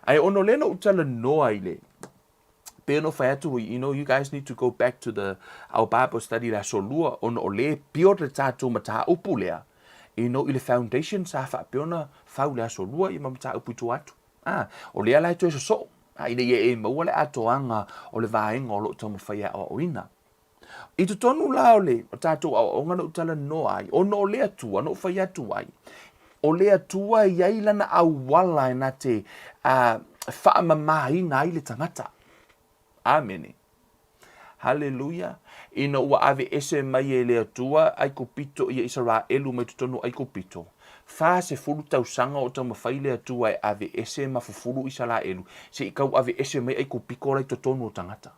Ae ono lea na ou talanoa i le, pei ona ou fai atu, you know, you guys need to go back to the, our Bible study le aso lua, ona o lea e build le tatou mataupu lea, you know, i le foundation sa faapea ona fau le aso lua ia ma mataupu i tua atu. Ah, o lea la e toe sosoo, ah, ina ia e maua le atoaga o le vaega o lo o taumafai e aoaoina. I totonu la o le o tatou aoaoga na ou talanoa ai, ona o le Atua na ou fai atu ai, o le Atua e i ai lana auala e na te uh, faamamaina ai le tagata. Amene. Haleluia. Ina ua aveese mai e le Atua Aikupito ia Isaraelu mai totonu o Aikupito, 40 tausaga o taumafai le Atua e aveese ma fufulu Isaraelu, se i tau aveese mai Aikupito la i totonu o tagata.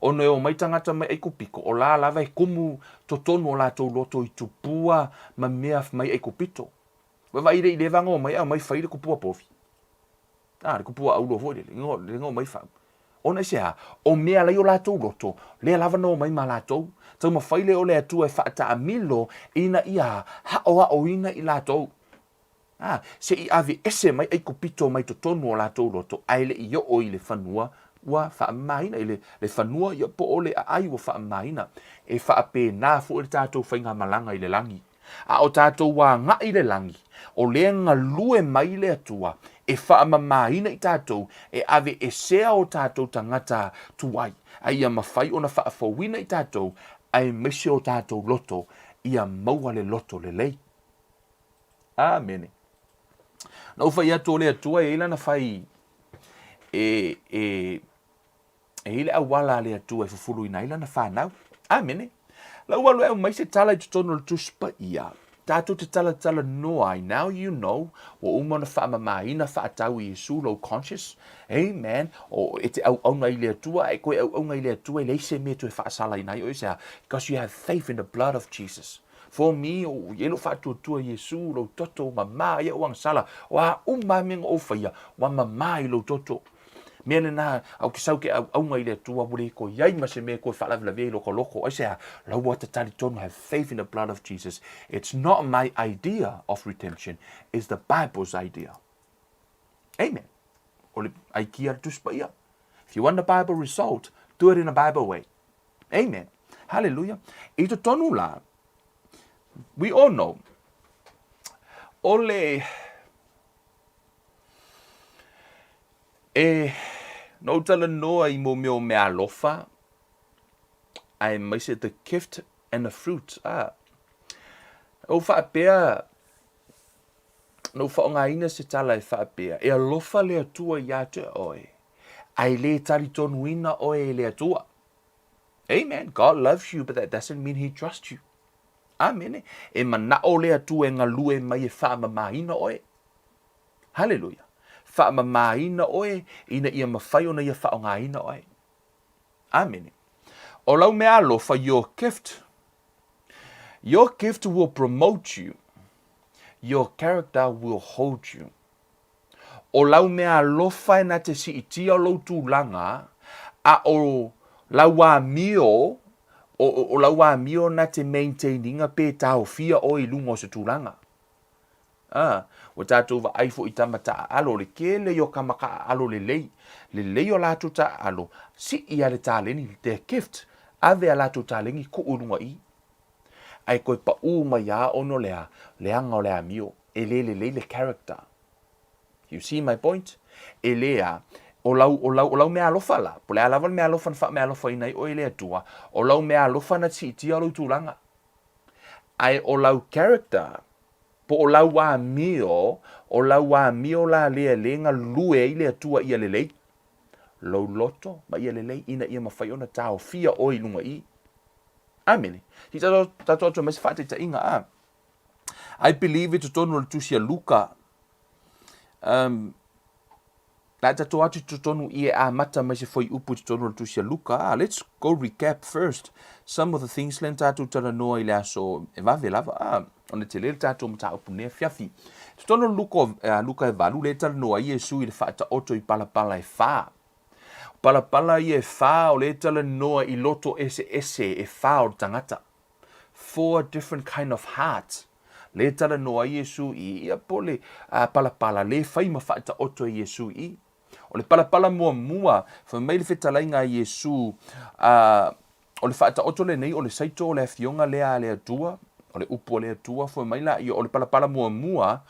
Ona e omai tagata mai Aikupito, o la lava e kumu totonu o latou loto i tupua ma mea mai Aikupito. Vaavaai le i leva ona omai ae omai fai le kupua povi. A, le kupua auro foi lele, le na omai fau. Ona i se a? O mea la i o latou loto, lea lava na omai ma latou. Taumafai lea o le Atua e faataamilo ina ia haohaoina i latou. Ā, se i aveese mai Aikupito mai totonu o latou loto, ae le i oo i le fanua ua faamamaina, i le, le fanua ia po o le aai ua faamamaina. E faapena foi le tatou faigamalaga i le lagi. A o tatou agai i le lagi, o lea galue mai le Atua e faamamaina i tatou, e aveesea o tatou tagata tuai, a ia mafai ona faafouina i tatou, aemaise o tatou loto, ia maua le loto lelei. Amene. Na ou fai atu o le Atua e i ai lana fai e, e, e i ai le auala a le Atua e fufuluina ai lana fanau. Amene. Lau alu e aumai se tala i totonu o le Tusi Paia, tatou te talatalanoa ai, now you know, ua uma ona faamamaina faatau i Iesu lou conscious, amen, o, e te auauna i le Atua, a e koe auauna i le Atua, e leai se mea e toe faasalaina ai oe, se because you have faith in the blood of Jesus. For me, o i ai lou faatuatua i Iesu, lou toto ua mama ai au agasala, o a uma lava mea na ou faia, ua mama i lou toto. Mea lena, au ke sau ke auaunga i le Atua, ua le koe i ai ma se mea e koe faalavelavea i loko loko. Aisea? La ua tatalitonu, have faith in the blood of Jesus. It's not my idea of redemption, it's the Bible's idea. Amen. O le aikia le Tusi Paia. If you want the Bible result, do it in a Bible way. Amen. Hallelujah. I totonu la, we all know, o le, E, na ou talanoa i mō mea o meaalofa, aemaise the gift and the fruit, a. Ou faapea, na ou faaaogaina se tala e faapea, e alofa le Atua iā te oe, a e lē talitonuina oe e le Atua. Amen. God loves you, but that doesn't mean he trusts you. Amene. E manaʻo le Atua e galue mai e faamamaina oe. Haleluia! Faamamaina oe ina ia mafai ona ia faaaogaina oe. Amene. O lau mea alofa, your gift, your gift will promote you, your character will hold you. O lau mea alofa e na te siitia o lou tulaga, a o lau amio, o, o lau amio na te maintain-ina pe taofia oe i luga o se tulaga. A, ua tatou vaai foi i tama taaalo, o le kele ia o kama taaalo lelei, lelei o latou taaalo, sii a le taleni, their gift, ave a latou taleni kuu i luga i. Ae koe paʻū mai a ono lea, leaga o le amio, e le lelei le character. You see my point? E le a, o lau, o lau, o lau meaalofa la, po o le a lava le meaalofa na faameaalofaina ai oe e le Atua, o lau meaalofa na siitia lou tulaga. Ae o lau character, po o lau amio, o lau amio la lea le galue ai le Atua ia lelei, lou loto ma ia lelei ina ia mafai ona taofia oe i luga i. Amene. Se i tatou atu mai se faataitaiga a. I believe i totonu o le tusi a Luka, um, La e tatou atu i totonu i e amata mai se fuaiupu i totonu o le tusi a Luka. Ah, let's go recap first some of the things lea na tatou talanoa i le aso e vave lava. Ah, ona tele le tatou mataupu nei afiafi. Totonu o Luka, uh, Luka e valu, lea e talanoa ai Iesu i le faataoto i palapala e whā. O palapala ia e whā, o lea e talanoa i loto eseese e whā o le tangata. Four different kind of hearts. Lē talanoa ai Iesu i ia po le palapala lē fai ma faataoto e Iesu i. O le palapala muamua, fai mai le fetalaiga a Iesu, a, o le faataoto lenei o le saito o le afioga lea a le Atua, o le upu a le Atua, fai mai la ia o le palapala muamua,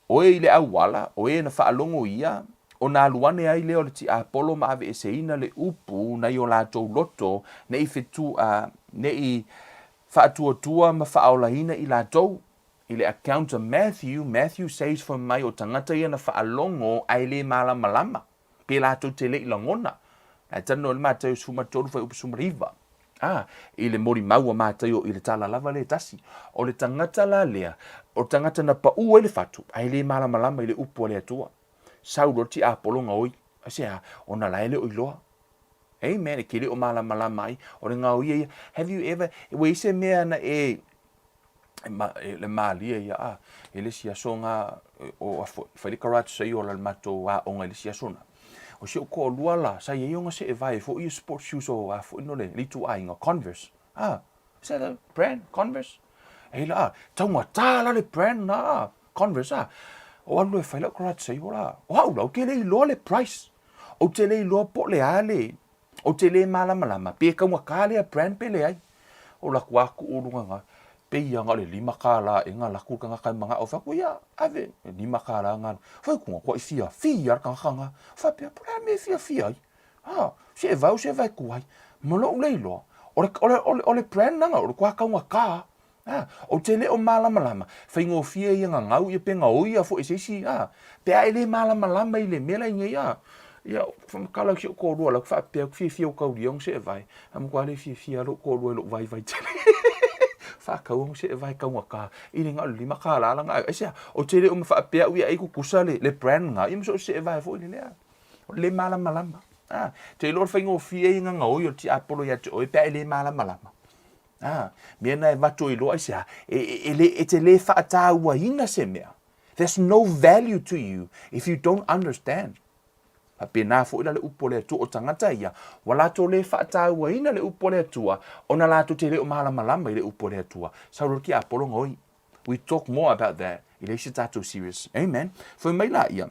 o e i le auala, o e na faalogo ia, ona alu ane ai lea o le tiapolo ma aveeseina le upu nai o latou loto ne i fetu, a, ne i faatuatua ma faaolaina i latou. I le account a Matthew, Matthew says fai mai o tagata ia na faalogo ae le malamalama, pe latou te le i lagona. Ae talanoa i le Mataio 13 fuaiupu 19. A, i le molimau a Mataio i le tala lava lea e tasi. O le tagata la lea, o le tagata na pau ai le fatu, ae le malamalama i le upu a le Atua. Sau loa le tiapolo gaoi, aisea, ona la e le o iloa. Amen. E ke le o malamalama ai, o le gaoia ia. Have you ever, ua i se mea na e, e, ma, e le malie ia, a, e le isi aso nga, o afo, fai le garage sale o la le matou aoga i le isi aso na. O si ou toalua la, sa i ai ona seevae foi ia sports shoes o a foi no le, le ituaiga, Converse. Ah, is that a brand, Converse? E la, taugata la le brand na, ah, Converse, ah. O alu e fai lau garage sale la. O au la, ou te le iloa le price. Ou te le iloa po o le a le, ou te le malamalama pe taugata lea brand pe leai. O laku a kuu luga nga, pei ia nga o le $5 e nga laku le tagata e manao fai atu, ia, ave, e $5 nga. Fai atu nga, kuai fiafia le tagata nga. Faapea, po o le a le mea e fiafia ai? Ha, se e vau se vae ku ai. Ma lou le iloa, o le, o le, o le, o le brand langa, o le kua taugata. A, ou te le o malamalama, faigofie ia gagau ia pe gaoi ia foi se isi, a, pe a e le malamalama i le mea la i nei, a, ia, whamakala ki o kōrua lau whaapea, ku fiafia o kauria ong se e vai, a mo kua le fiafia lou kōrua i lou vai vai tele. Whakau ong se e vai kaunga ka, i le ngā lima ka la la ngā, ai sea, o te le o ma whaapea ui ai kukusa le, le brand ngā, ia mo so se e vai foi le lea. O le malamalama. A, te iloa o le faigofie ia gagaoi o le tiapolo ia te oe pe a e le malamalama. A, mea na e vatu ai loa aisea, e, e, e, le, e te le faatāuaina se mea. There's no value to you if you don't understand. Faapena foi la le upu a le Atua o tagata ia, ua latou le faatāuaina le upu a le Atua, ona latou te le o malamalama i le upu a le Atua. Sau loa le tiapolo gaoi. We talk more about that i le isi tatou series. Amen. Fai mai la ia,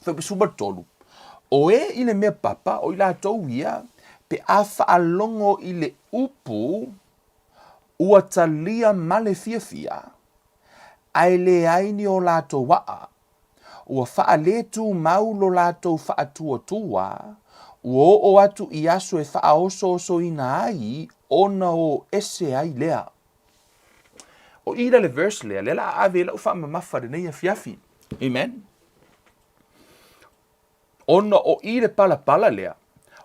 Fuaipasuma 3, O e i le mea papa, o i latou ia, pe a faalogo i le upu ua talia ma le fiafia, ae leai ni o latou aʻa, ua faaletūmau lo latou faatuatua, ua oo atu i aso e faaosoosoina ai ona o ese ai lea. O i la le verse lea, lea la a ave lau faamamafa lenei afiafi. Amen. Ona o i le palapala lea,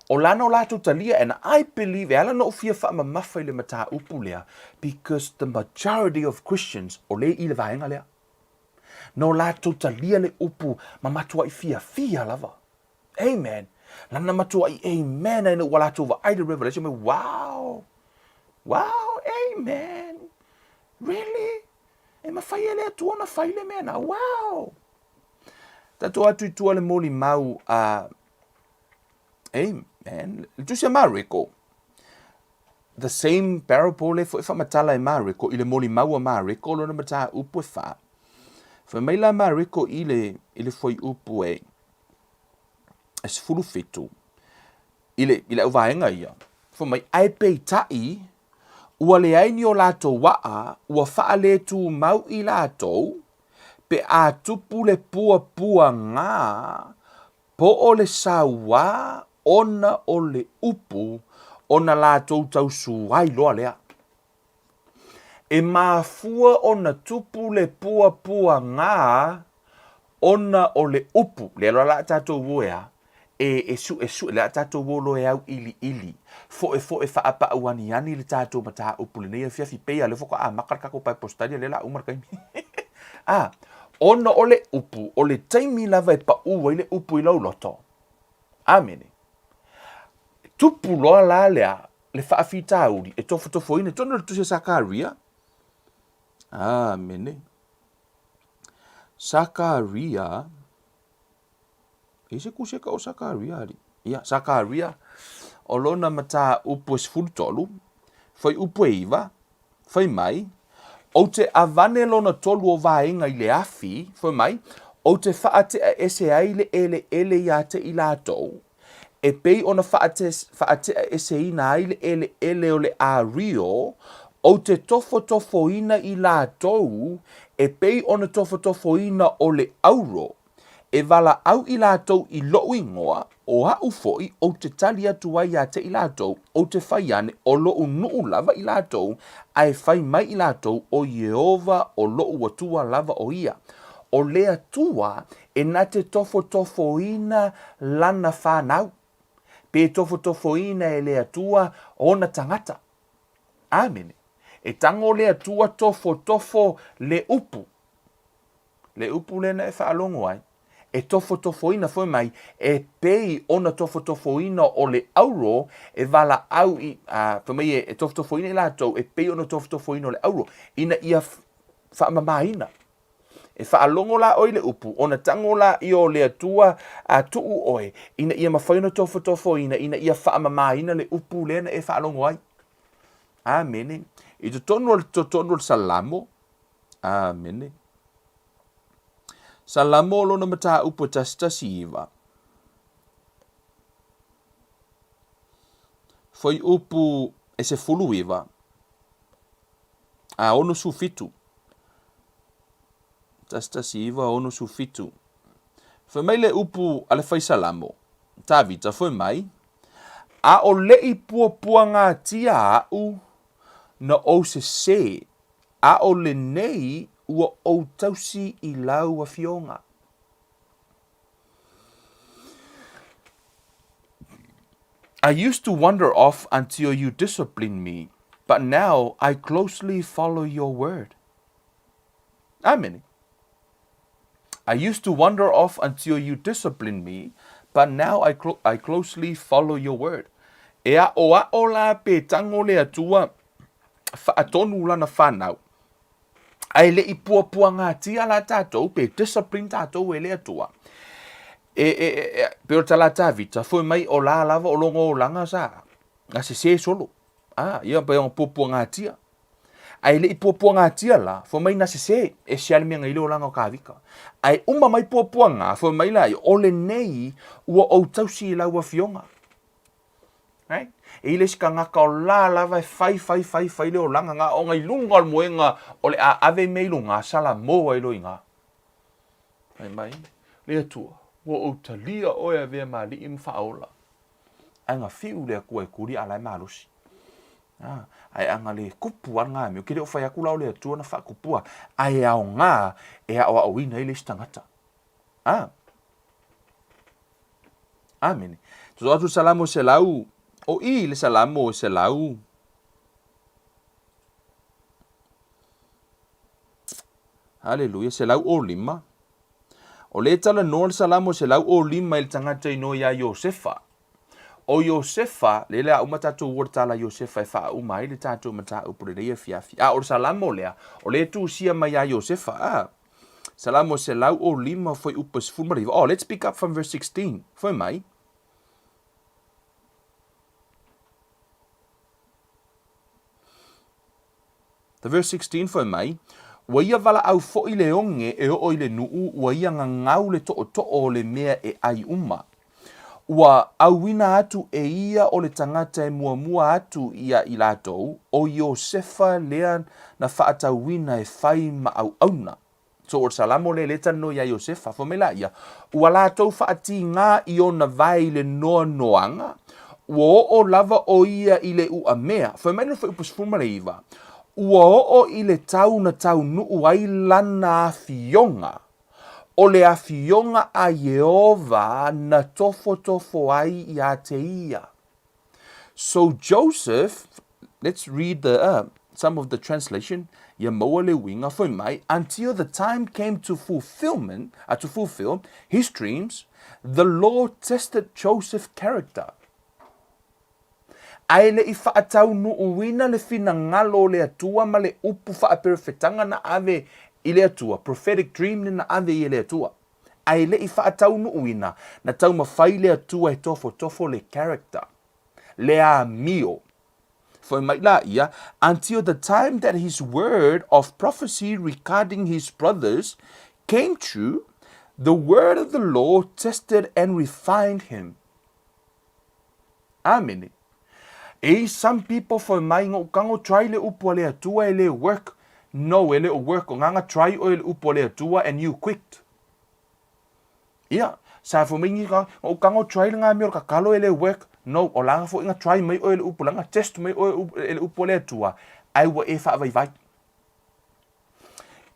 o lana o latou talia, and I believe, e ala na ou fia faamamafa i le mataupu lea, because the majority of Christians, o le i le vaega lea. No latou talia le upu ma matuai fiafia lava. Amen. Lana matuai amen ai na ua latou vaai le revelation mai, wow, wow, amen. Really? E mawhai e le Atua ona whai le mea na. Wow! Tatou atu i tua le molimau a Amen. Le tusi a Mareko. The same parable le foi whamatala e Mareko i le molimau a Mareko lona mataupu e wha. Whai mai la Mareko i le, i le foi upu e e 17 i le, i le auvaega ia. Fai mai, ae peitai, ua leai ni o latou aʻa, ua faaletūmau i latou, pe a tupu le puapuaga, po o le sauā ona o le upu, ona latou tausū ai loa lea. E mafua ona tupu le puapuaga ona o le upu, lea loa la a tatou o e a, e, e suʻesuʻe, lea a tatou o loa e auʻiliʻili, foʻefoʻe faapau aniani le tatou mataupu lenei afiafi, pei a lea faatoa amata le tatou Bible study, a lea la uma le taimi. A, ona o le upu, o le taimi lava e paʻu ai le upu i lou loto. Amene. Tupu loa la lea, le faafitauli e tofotofoina i totonu o le tusi a Sakaria. Amene. Sakaria, e se tusi e ka o Sakaria ali. Ia, Sakaria, o lona mataupu e 13, fuaiupu e 9, fai mai, Ou te avane lona tolu o vaega i le afi, fai mai, ou te faatea ese ai le eleele iā te i latou, e pei ona faateaeseina ai le eleele o le Ario, ou te tofotofoina i latou e pei ona tofotofoina o le auro, e valaau i latou i loʻu igoa, o aʻu foi ou te tali atu ai iā te i latou, ou te fai ane, o loʻu nuʻu lava i latou, a e fai mai i latou, o Ieova o loʻu Atua lava o ia. O le Atua e na te tofotofoina lana whanau, pe tofotofoina e le Atua ona tangata. Amene. E tango le Atua tofotofo le upu. Le upu lena e whaalogo ai, e tofotofoina foi mai, e pei ona tofotofoina o le auro e valaau i, a, fai mai e, e tofotofoina i latou, e pei ona tofotofoina o le auro, ina ia whaamamaina. E faalogo la oe i le upu, ona tago laia o le Atua a tuu oe, ina ia mafai ona tofotofoina, ina ia faamamaina le upu lea na e faalogo ai. Amene. I totonu o le totonu o le Salamo, Amene. Salamo lona mataupu e 119. Fuaiupu e 19 a 67. 1967. Fai mai le upu a le faisalamo, Tavita, fai mai, A o leʻi puapuagatia aʻu na ou sesē, A o lenei ua ou tausi i lau Afioga. I used to wander off until you disciplined me, but now I closely follow your word. Amene. I used to wander off until you disciplined me, but now I, clo I closely follow your word. E aʻoaʻo la pe tango le Atua faatonu lana whanau. Ae le i puapuagatia la tatou pe discipline tatou e le Atua. E, e, e, pe o le tala a Tavita, foi mai o la lava o logo olaga sa, na sese solo. Ah, ia pe o puapuagatia. Ae le i puapuagatia la, foi mai na sese, e se ale mea ngai le olaga o Kavika. Ae uma mai puapuaga, foi mai la, o lenei ua ou tausi i lau afioga. Right? E i le isi tagata o la lava e fai, fai, fai, fai le olaga nga ona i luga o le moega o le a ave mea i luga, sala mo ai loa i ina. Fai mai, le Atua, ua ou talia oe e avea ma alii ma faaola. Ae na fiu le Atua e tuli a la e malosi. Ah, ae a na le kupu lava lena mea, ou te le o fai atu la o le Atua na faatupua, ae aoga e aoaoina ai le isi tagata. Ah. Amene. Tuso atu Salamo selau, o i le Salamo selau. Haleluia, 105. O le talanoa le Salamo 105 i le tagata inoa iā Iosefa. O Iosefa, lea le a uma tatou ua le tala Iosefa e faauma ai le tatou mataupu lenei afiafi. A o le Salamo lea, o lea e tusia mai iā Iosefa. A, Salamo 105 fuaiupu 19. Oh, let's pick up from verse 16. Fai mai. The verse 16 fai mai, Ua ia valaau foi le oge e oo i le nuu, ua ia gagau le tootoo o le mea e ai uma. Ua auina atu e ia o le tagata e muamua atu ia i latou, o Iosefa lea na faatauina e fai ma auauna. So o le Salamo lea e le talanoa iā Iosefa, fai mai laia, Ua latou faatigā i ona vae i le noanoaga, ua oo lava o ia i le uamea. Fai mai lona fuaiupu 19, Ua oo i le tau na taunuu ai lana afioga, o le afioga a Ieova na tofotofo ai iā te ia. So Joseph, let's read the, uh, some of the translation, ia maua le uiga, fai mai, until the time came to fulfillment, uh, to fulfill his dreams, the Lord tested Joseph's character. Ae le i faataunuuina le finagalo o le Atua ma le upu faaperefetaga na ave i le Atua, prophetic dream le na ave i e le Atua. Ae le i faataunuuina, na taumafai le Atua e tofotofo le character, le amio. Fai mai la ia, until the time that his word of prophecy regarding his brothers came true, the word of the Lord tested and refined him. Amene. Ei some people fai mai ngou kango try le upu a le Atua e le work. No, e le o work o nganga try oe le upu a le Atua and you quit. Ia, sa fai mai ngi ka ngou kango try le nga mea o le kakalo e le work. No, o langa foi nga try mai oe le upu langa test mai oe e le upu a le Atua ai ua e faavaivai.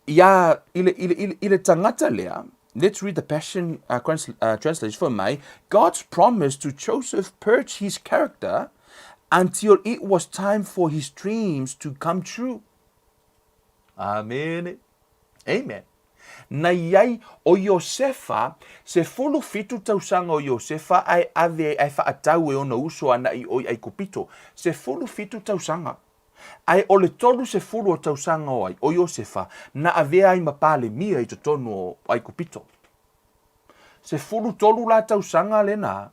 Ia, i le, i le, i le, i le tagata lea, let's read the Passion uh, uh, Translation for mai, God's promise to Joseph purged his character until it was time for his dreams to come true. Amen. Amen. Na iai o Iosefa, 17 tausaga o Iosefa ae ave ae faatau e ona uso ana i o i Aikupito. 17 tausaga. Ae o le 30 o tausaga o ai o Iosefa na avea ai ma Palemia i totonu o Aikupito. 13 la tausaga lena,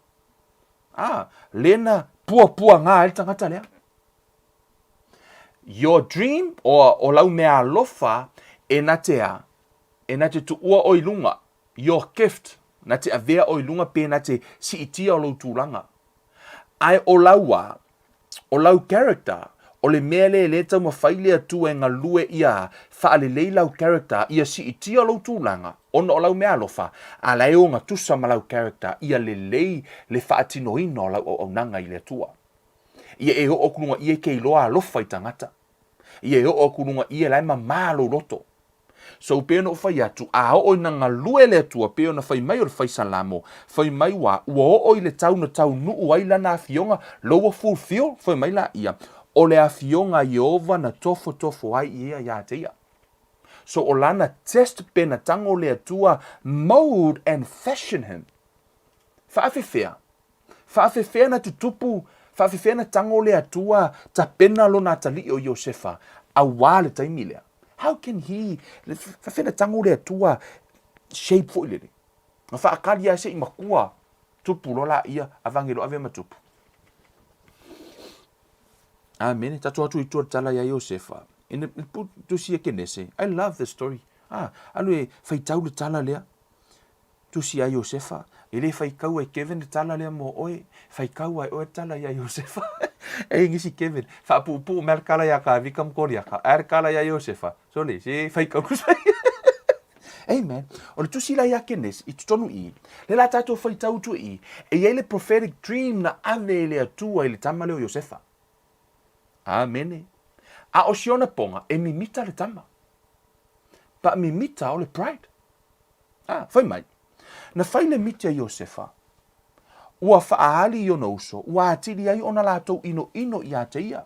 a, lena puapuaga ai le tagata lea. Your dream, o, o lau meaalofa e na te a, e na te tuua oe i luga. Your gift, na te avea oe i luga pe na te siitia o lou tulaga. Ae o lau a, o lau character, o le mea lea e le taumafai le Atua e galue ia faalelei lau character, ia siitia lou tulaga, ona o lau meaalofa, a la e ogatusa ma lau character, ia lelei le faatinoina o lau auaunaga i le Atua. Ia e oo atu luga ia e ke iloa alofa i tagata. Ia e oo atu luga ia la e mamā lou loto. So pei ona ou fai atu, a oo ina galue le Atua pei ona fai mai o le fai Salamo, fai mai ua, ua oo i le tau na taunuu ai lana afioga, lou ua fulfill, fai mai laia, o le afioga a Ieova na tofotofo ai ia ia te ia. So o lana test pe na tango le Atua mold and fashion him. Faafefea? Faafefea na tutupu, faafefea na tago le Atua tapena lona atalii o Iosefa auā le taimi lea? How can he, faafefea na tago le Atua shape foi lele? Na faakali lava se i makua tupu loa laia, avage loa avea ma tupu. Amene. Tatou atu i tua le tala ia Iosefa. Ina tusi e Kenese. I love this story. Ah, alu e faitau le tala lea. Tusi ia Iosefa, E le faikau e Kevin le tala lea mo oe, faikau a e oe le tala ia Iosefa. E ngisi Kevin, faapuupuu mea le kala ia Kavika ma Koliaka, ae le kala ia Iosefa, sole, se faikau kusa. Amen. O le tusi la ia Kenesi, i totonu i, le la tatou faitau tu i, e i ai le prophetic dream na ave e le Atua i le tama lea o Iosefa. Amene. A o siona ponga, e mimita le tama. Pa mimita o le pride. A, fai mai, na fai le miti a Iosefa, ua faaali i ona uso, ua atili ai ona latou inoino ia te ia.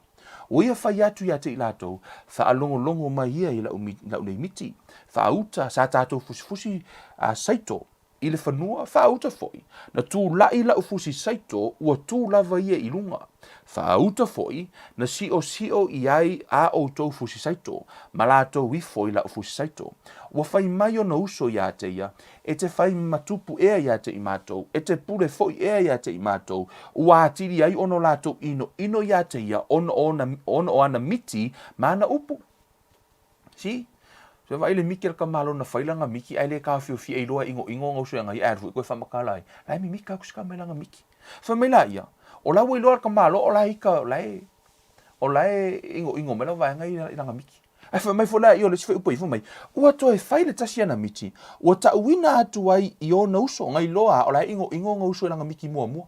Ua ia fai atu ia te i latou, Faalogologo mai ia i lau, lau nei miti, faauta, sa tatou fusifusi a saito i le fanua, faauta foi, na tulaʻi lau fusi saito, ua tu lava ia i luga. Faauta foi, na siosio i ai a outou fusi saito, ma latou ifo i lau fusi saito. Ua fai mai ona uso ia te ia, E te fai matupu ea ia te i matou, e te pule foi ea ia te i matou, ua atili ai ona o latou inoino ia te ia ona o ona, ona o ana miti ma ana upu. See? So vaai le miki a le tamalo na fai lana miki ae le taofiofia iloa e inoino ona uso ia ia ae alu foi toe faamatala ai. La e mimika atu si tama i lana miki. Fai mai la ia, o la ua iloa le tamalo o la e ika, o la e, o la e inoino mai lau vaega i lana miki. Ae fai mai foi la ia o le isi fuaiupu ai, fai mai, ua toe fai le tasi ana miti, ua tauina atu ai i ona uso, na iloa o la e inoino ona uso i lana miki muamua.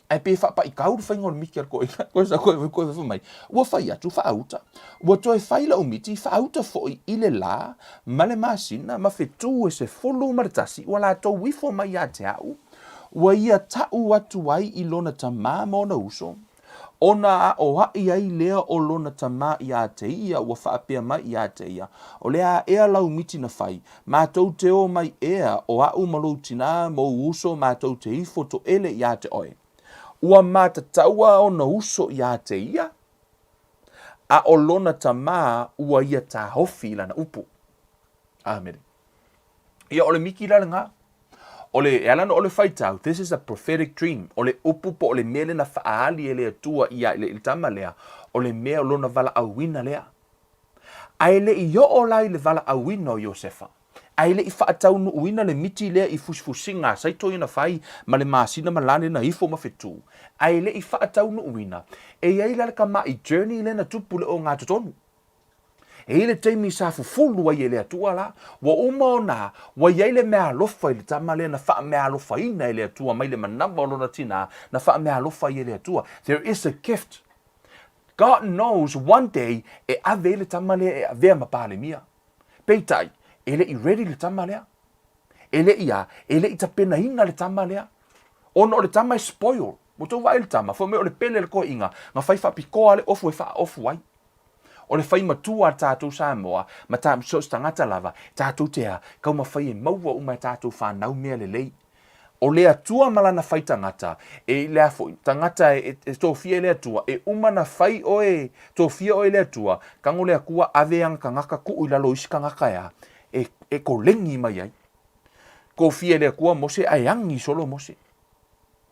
Ae pe faapaitau le faiga o le miti a le toeaina, koe sa koe koe fai mai, ua fai atu faauta, ua toe fai lau miti faauta foi i le lā ma le masina ma fetu e 11 ua latou ifo mai ia te au, ua ia taʻu atu ai i lona tamā ma ona uso, Ona aʻoaʻi ai lea o lona tamā iā te ia ua faapea mai iā te ia, O le a ea lau miti na fai, matou te o mai ea o aʻu ma lou tinā mou uso matou te ifo toʻele iā te oe. Ua matataua ona uso iā te ia, a o lona tamā ua ia taofi i lana upu. Amene. Ia, o le miki la lena. O le, e ala ona o le faitau, this is a prophetic dream. O le upu po o le mea lea na faaali e le Atua ia i le tama lea, o le mea o lona valaauina lea. Ae le i oo la i le valaauina o Iosefa, ae le i faataunuuina le miti lea i fusifusiga a Saito ia na fai ma le masina ma lale na ifo ma fetu, ae le i faataunuuina, e i ai la le tamaʻi journey lea na tupu i le ogatotonu. E i ai le taimi sa fufulu ai e le Atua la, ua uma ona ua i ai le meaalofa i le tama lea na faameaalofaina e le Atua mai le manava o lona tinā na faameaalofa ai e le Atua. There is a gift. God knows one day e ave ai le tama lea e avea ma Palemia. Peitai, e le i ready le tama lea. E le i a, e le i tapenaina le tama lea. Ona o le tama e spoil. Ua tou vaai i le tama, fai mai o le pele le toeaiga, na fai faapitoa le ofu e faaofu ai. O le fai matua a tatou Samoa, ma ta, so o se tagata lava, tatou te a, taumafai e maua uma e tatou fanau mea lelei. O le Atua ma lana fai tagata, e le a foi, tagata e, e tofia e le Atua, e uma na fai oe, tofia oe e le Atua, tago le Atua ave ana tagata tuu i lalo o isi tagata e a, e, e koleni mai ai. Tofia e le Atua Mose ae agi solo Mose.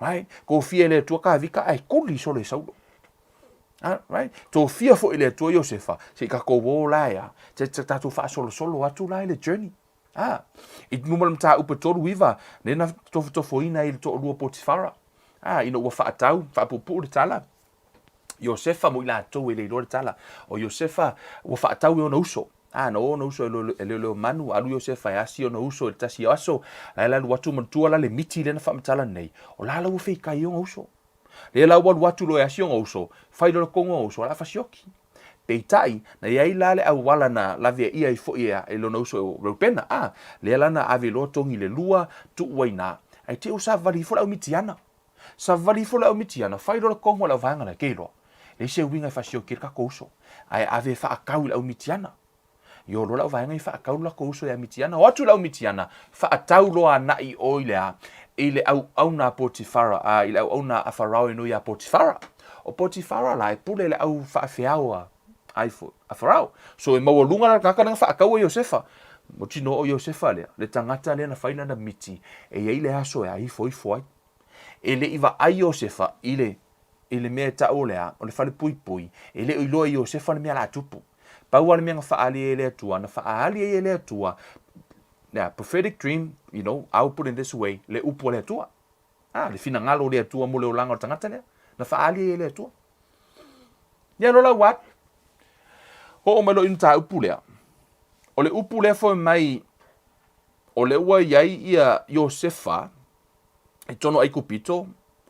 Right? Tofia e le Atua Kavika ae kuli solo e Saulo. Ah, right? Tofia foi le Atua Iosefa, se i tatou o la ea, se i tatou faasolosolo atu la i le journey. Ah, i numa le mataupu e 39, lea na tofotofoina ai le toalua Potifara. Ah, ina ua faatau, faapuupuu le tala, Iosefa mo i latou e le iloa le tala. O Iosefa ua faatau e ona uso. Ah, na o ona uso e leoleo manu, alu Iosefa e asi ona uso i le tasi aso, la e alu atu manatua la le miti lea na faamatala nei, o la la ua feikai ona uso. Lea la ua alu atu loa e asi ona uso, fai loa le togo ona uso, o le a fasioki. Peitai, na i ai la le auala na laveaia ai foi e lona uso e Reubena, a, lea la na ave loa togi le lua, tuu ai i ina. Ae te i ua savali ifo le au Mitiana. Savali ifo le au Mitiana, fai loa le kohu a le auvaega lea, kei loa. Leai se uiga e faasioki ai le tatou uso, ae ave e faatau i le au Mitiana. I o loa le auvaega ia faatau le latou uso ia Mitiana. O atu le au Mitiana, faatau loa ana'i o i le a? I le auauna a Potifara, a, i le auauna a Farao e noi ia Potifara. O Potifara la, e pule i le au faafeao a, a ifo, a Farao. So e maualuga la le tagata lea na faatau e Iosefa. Mautinoa o Iosefa lea, le tagata lea na fai lana miti, e i ai le aso e a ifo ifo ai. E le i vaai Iosefa i le, i le mea e tau o le a, o le falepuipui, e le o iloa e Iosefa le mea o le a tupu. Pau lava le mea na faaali ai e le Atua, na faaali ai e le Atua, yeah, prophetic dream, you know, I will put in this way, le upu a le Atua. Ah, le finagalo o le Atua mo le olaga o le tagata lea, na faaali ai e le Atua. Ia lola ua atu. Oo mai loa i le mataupu lea. O le upu lea foi mai, o lea ua i ai ia Iosefa, i totonu o Aikupito,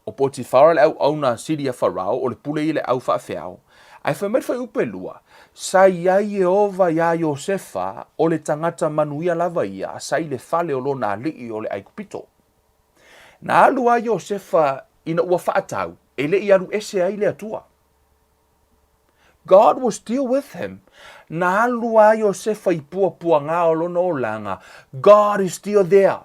o Potifara le auauna sili a Farao, o le pule ia i le au faafeao. Ae fai mai le fuaiupu e lua, Sa i ai Ieova iā Iosefa, o le tagata manuia lava ia, sa i le fale o lona alii o le Aikupito. Na alu a Iosefa ina ua faatau, e le i alu ese ai le Atua. God was still with him. Na alu a Iosefa i puapuaga o lona olaga, God is still there.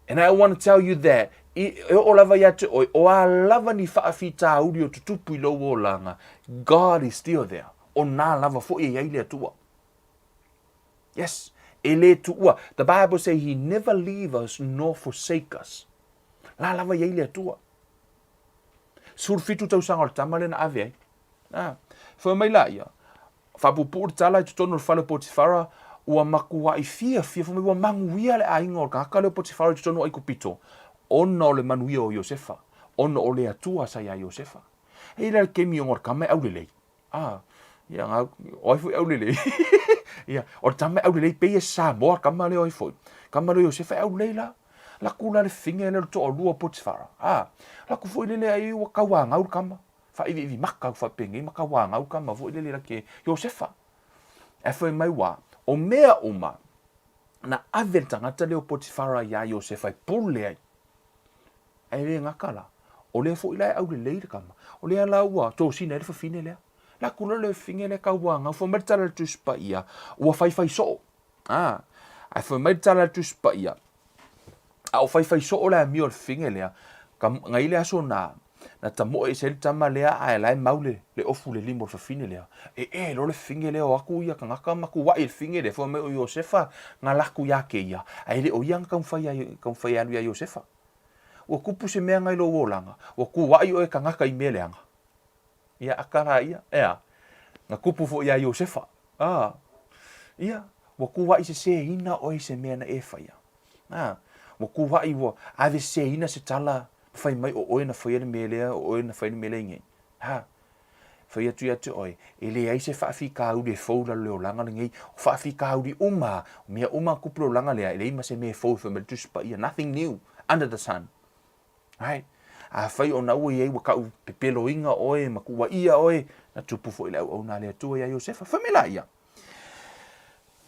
And I want to tell you that, i, e oo lava ia te oe, o a lava ni faafitauli o tutupu i lou olaga, God is still there. O nā lava foi e iai le Atua. Yes, e le tuua. The Bible say he never leave us nor forsake us. La lava iai le Atua. 17 tausaga o le tama lea na ave ai. Ah, fai mai la ia, Faapuupuu le tala i totonu o le fale o Potifara, ua makuaʻi fiafia, fai mai ua manuia le aiga o le tagata lea o Potifara i totonu o Aikupito, ona o le manuia o Iosefa, ona o le Atua sa iā Iosefa. E i ai la le kemi ona o le tama e aulelei. A, ia, nga, o ai foi aulelei? Ia, o le tama e aulelei, pei e Samoa le tama lea o ai foi. Tama lea o Iosefa e aulelei la. Laku la le fafine lea o le toalua o Potifara. A, laku foi lele ai ua tauanau le tama. Faaiviivi maka au faapenei ma tauanau tama foi lele lake Iosefa. Ae fai mai ua, o mea uma na ave le tagata lea o Potifara iā Iosefa e pule ai. Ae le gata la, o lea foi la e aulelei le tama, o lea la ua tosina ai le fafine lea. La ku loa le fafine lea tauanau, fai mai le tala a le Tusi Paia, ua faifai soo. A, ae fai mai le tala a le Tusi Paia, a o faifai soo le amio a le fafine lea, ka, na i le aso na, na tamoe ese ai le tama lea ae la e mau le, le ofu le lima o le fafine lea. E e loa le fafine lea o atu ia tagata ma kuaʻi i le fafine lea, fai mai o Iosefa na laku iā kēia, ae le o ia na taumafai ai, taumafai e alu iā Iosefa. Ua tupu se mea na i lou olaga, ua kuaʻi oe e tagata i mea leaga. Ia aka la ia, ʻeā, na tupu foi iā Iosefa. A, ia, ua kuaʻi sesēina ʻoe i se mea na e faia. A, ua kuaʻi ua ave sesēina se tala ma fai mai ʻo ʻoe na faia le mea lea, ʻo ʻoe na faia le mea lea i nei. Ha, fai atu ia te ʻoe, e leai se faafitauli e fou i lalo o le olaga lenei. O faafitauli uma, o mea uma a tupu i le olaga lea, e leai ma se mea e fou e fai mai le Tusi Paia, nothing new under the sun. Right? Afai ona ua i ai ua kau pepeloina ʻoe ma kuaʻia ʻoe, na tupu foi le auauna a le Atua iā Iosefa. Fai mai la ia,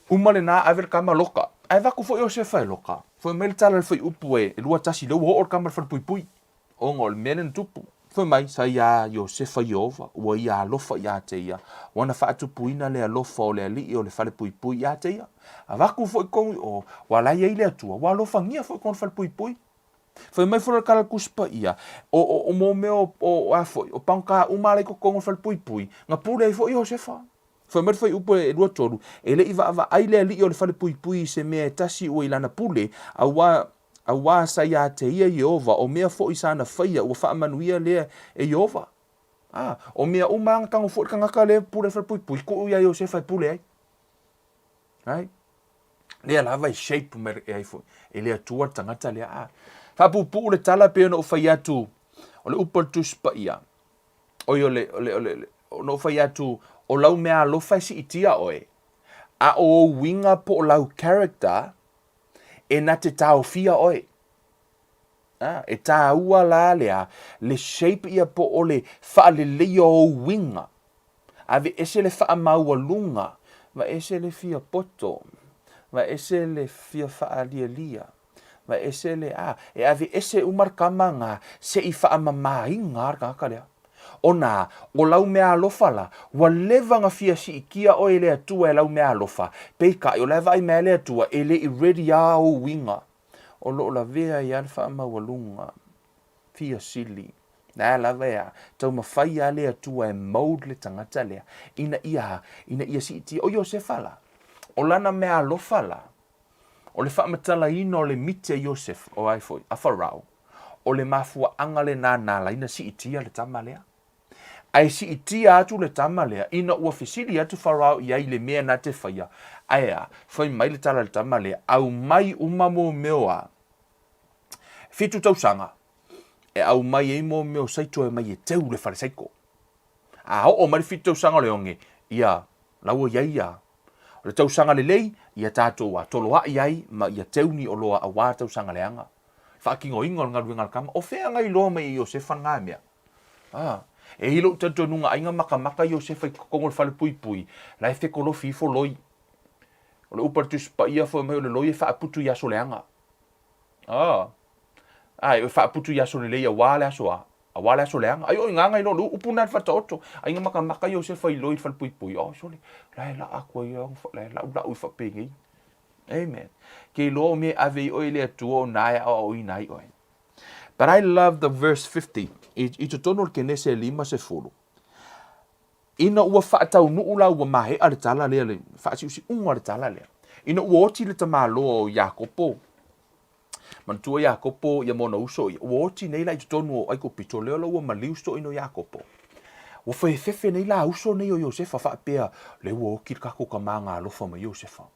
Uma lena, ave le kama loka. Ae avatu foi Iosefa e loka. Fai mai le tala a le fuaiupu e 21, lea ua oo le kama i le falepuipui, ona o le mea lea na tupu. Fai mai, sa iā Iosefa Ieova, ua ia alofa iā te ia, ua na faatupuina le alofa o le alii o le falepuipui iā te ia. Avatu foi tonu i o, ua la i ai le Atua, ua alofagia foi tonu le falepuipui. Fai mai foi le tala Tusi Paia, o, o, o mō mea o, o, o a foi, o pagota uma ala i totonu o le falepuipui, na pule ai foi Iosefa. Fai mai le fuaiupu e 23, e le i vaavaai le alii o le falepuipui i se mea e tasi ua i lana pule, auā, auā sa iā te ia Ieova, o mea foi sana faia ua faamanuia lea e Ieova. A, o mea uma a na tago foi le tagata lea e pule i le falepuipui, tuu iā Iosefa e pule ai. Right? Lea lava e shape mai e ai foi. E le Atua le tagata lea. A, faapuupuu le tala pei ona ou fai atu, o le upu a le Tusi Paia, oi o le, o le, o le, ona ou fai atu, o lau mea alofa e siitia oe, a o ou uiga po o lau character, e na te taofia oe. A, e tāua la le a, le shape ia po o le faaleleia o ou uiga. Aveese le faamaualuga, vaese le fia poto, vaese le fia faalialia, vaese le, a, e aveese uma le kama ga se i faamamaina a le tagata lea. Ona, o lau meaalofa la, ua leva na fia siitia oe e le Atua e lau meaalofa, peitai o la e vaai mai a le Atua e le i ready a ou uiga. O lo o lavea ai lava le faamaualuga fia sili. La lava e a, taumafai lava le Atua e mould le tagata lea, ina ia, ina ia siitia. O Iosefa la, o lana meaalofa la, o le faamatalaina o le miti a Iosefa, o ai foi, a Farao, o le mafuaaga lena na ala ai na siitia le tama lea. Ae siitia atu le tama lea, ina ua fesili atu Farao i ai i le mea na te faia, ae a, fai mai le tala a le tama lea, Aumai uma mō mea a fitu tausaga, e aumai ai mō mea o saito e mai e teu le fale saiko. A oo mai le fitu tausaga o le oge, ia, la ua i ai ia. O le tausaga lelei, ia tatou a toloaʻi ai ma ia teu ni oloa auā tausaga leaga. Faatinoina o le galuega a le tama, o fea na iloa mai e Iosefa lena mea? A, e i lou talitonuga aiga makamaka Iosefa i totonu o le fale puipui, la e fetolofi ifo loi. O le upu a le Tusi Paia foi mai o le loi e faaputu i aso leaga. A, a e faaputu i aso lelei auā le aso a, auā le aso leaga. Ai o i gaga iloa le upu na le Faataoto. Aiga makamaka Iosefa i loi i le fale puipui. Oh, sole, la e laa atu ai, la e laʻulaʻu i faapenei. Amen. Ke iloa o mea e ave ai oe i le Atua o na e aoaoina ai oe. But I love the verse 50, i, i totonu o le Kenese e 50. Ina ua faataunuu la ua maea le tala lea, le faasiusiuga o le tala lea. Ina ua oti le tamaloa o Iakopo, manatua Iakopo ia ma ona uso ia, ua oti nei la i totonu o Aikupito, lea la ua maliu se toeaina o Iakopo. Ua fefefe nei la uso nei o Iosefa faapea, lea ua oti le tatou tama na alofa mai Iosefa.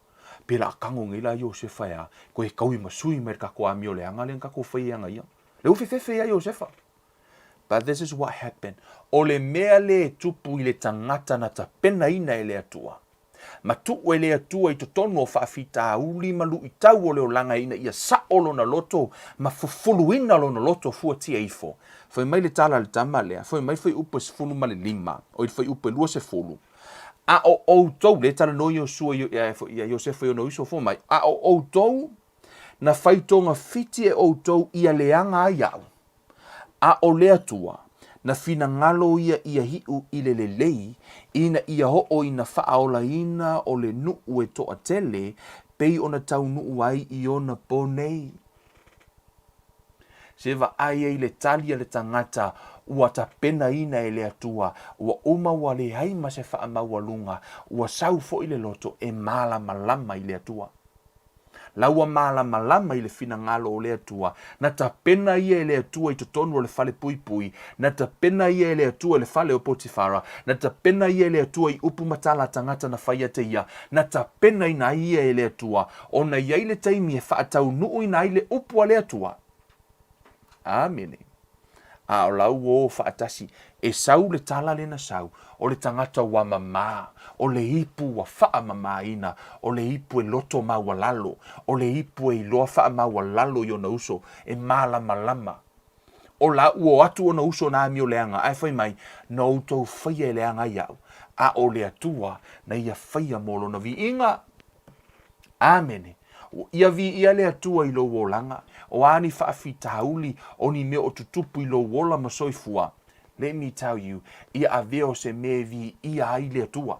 Pe la tago nei la Iosefa e a, koe taui ma sui mai le tatou amio leaga lea na tatou faia ia na ia. Lea ua fefefe ia Iosefa. But this is what happened. O le mea lea e tupu i le tagata na tapenaina e le Atua, ma tuu e le Atua i totonu o faafitauli ma luitau o le olaga ina ia sao lona loto ma fufuluina lona loto fuatia ifo. Fai mai le tala a le tama lea, fai mai fuaiupu e 15, oi le fuaiupu e 20, A o outou, lea e talanoa Iosua ia Iosefa i ona uso, fai mai, a o outou, na fai togafiti e outou ia leaga ai aʻu, a o le Atua, na finagalo ia ia hiʻu i le lelei, ina ia hoʻo i na faaolaina o le nuʻu e toatele, pei ona taunuu ai i ona po nei. Se vaai ai le tali a le tagata ua tapenaina e le Atua, ua uma ua leai ma se faamaualuga, ua sau foi le loto e malamalama i le Atua. La ua malamalama i le finagalo o le Atua, na tapena ia e le Atua i totonu o le fale puipui, na tapena ia e le Atua i le fale o Potifara, na tapena ia e le Atua i upu ma tala a tagata na fai ate ia, na tapenaina ai ia e le Atua, ona i ai le taimi e faataunuuina ai le upu a le Atua. Amene. A o lau ua o faatasi, e sau le tala lea na sau, o le tagata ua mamā, o le ipu ua faamamāina, o le ipu e loto maualalo, o le ipu e iloa faamaualalo i ona uso, e malamalama. O la ua o atu ona uso na amio leaga, ae fai mai, Na outou faia e leaga ai aʻu, a o le Atua na ia faia mo lona viiga. Amene. Ia viia le Atua i lou olaga, o a ni faafitauli, o ni mea o tutupu i lou ola ma soifua, let me tell you, ia avea o se mea e viia ai le Atua.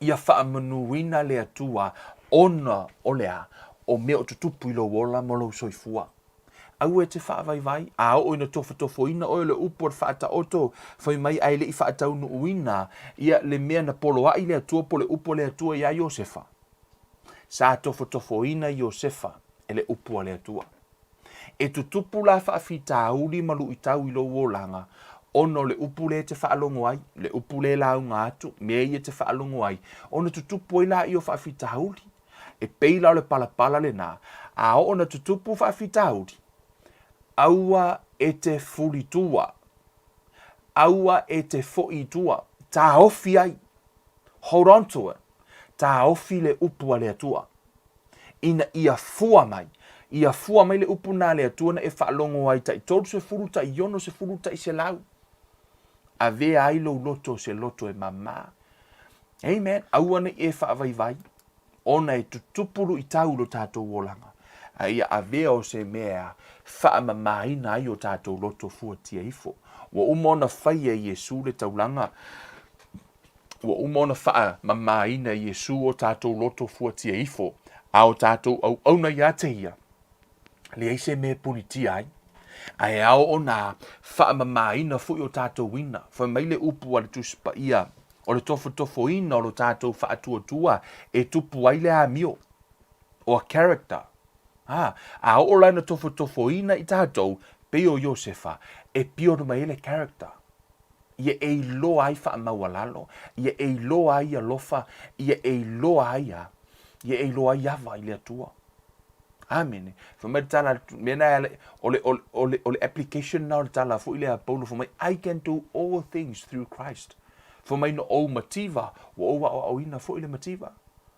Ia faamanuina le Atua ona o le a? O mea o tutupu i lou ola ma lou soifua. Aua e te faavaivai, a oo ina tofotofoina oe o le upu o le faataoto, fai mai ae le i faataunuuina ia le mea na poloaʻi le Atua po o le upu a le Atua iā Iosefa. Sa tofotofoina Iosefa e le upu a le Atua. E tutupu la faafitauli ma luitau i lou olaga, ona o le upu lea e te faalogo ai, le upu lea e lauga atu, mea ia e te faalogo ai, ona tutupu ai laia o faafitauli. E pei la o le palapala lena, a oo na tutupu faafitauli, aua e te fuli tua, aua e te foʻi i tua, taofi ai, hold on to it, taofi le upu a le Atua, ina ia fua mai, Ia fua mai le upu na a le Atua na e faalogo ai tai 30, tai 60, tai 100. Avea ai lou loto o se loto e mama. Amen. Aua ne i e faavaivai, ona e tutupu luitau i lo tatou olaga, a ia avea o se mea faamamaina ai o tatou loto fuatia ifo. Ua uma ona faia e Iesu le taulaga, ua uma ona faamamaina e Iesu o tatou loto fuatia ifo, a o tatou auauna ia te ia, leai se mea e punitia ai. Ae ao ona faamamaina foi o tatou ina. Fai mai le upu a le Tusi Paia, o le tofotofoina o lo tatou faatuatua e tupu ai le amio, or character. A, a oo la ina tofotofoina i tatou, pei o Iosefa, e pio mai ai le character. Ia e iloa ai faamaualalo, ia e iloa ai alofa, ia e iloa ai a, ia e iloa ai ava i le Atua. Amene. Fai mai le tala, mea na, o le, o le, o le, o le application na o le tala foi lea a Paulo, fai mai, I can do all things through Christ. Fai mai, na ou mativa, ua ou aoaoina foi le mativa.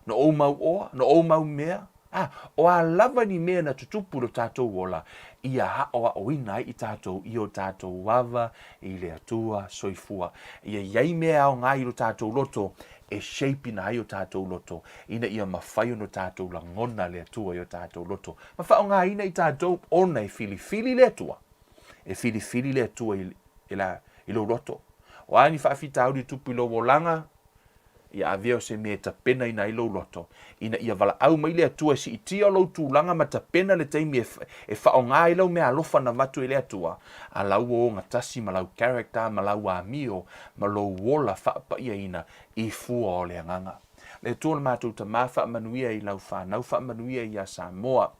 Na ou mau oa, na ou mau mea. Ah, o a lava ni mea na tutupu i lo tatou ola, ia aoaoina ai i tatou i o tatou ava i le Atua soifua. Ia i ai mea e aoga ai i lo tatou loto, e shape-ina ai o tatou loto, ina ia mafai ona tatou lagona le Atua i o tatou loto, ma faaaogaina i tatou ona e filifili le Atua, e filifili le Atua i, i, la, i lou loto. O a ni faafitauli e tupu i lou olaga, ia avea o se mea e tapenaina ai lou loto, ina ia valaau mai le Atua e siitia lou tulaga ma tapena le taimi e, e faaaoga ai lau meaalofa na avatu e le Atua, a la ua ogatasi ma lau character ma lau amio ma lou ola faapaiaina i fua o le agaga. Le Atua o le matou Tama, faamanuia i lau fanau, faamanuia ia Samoa.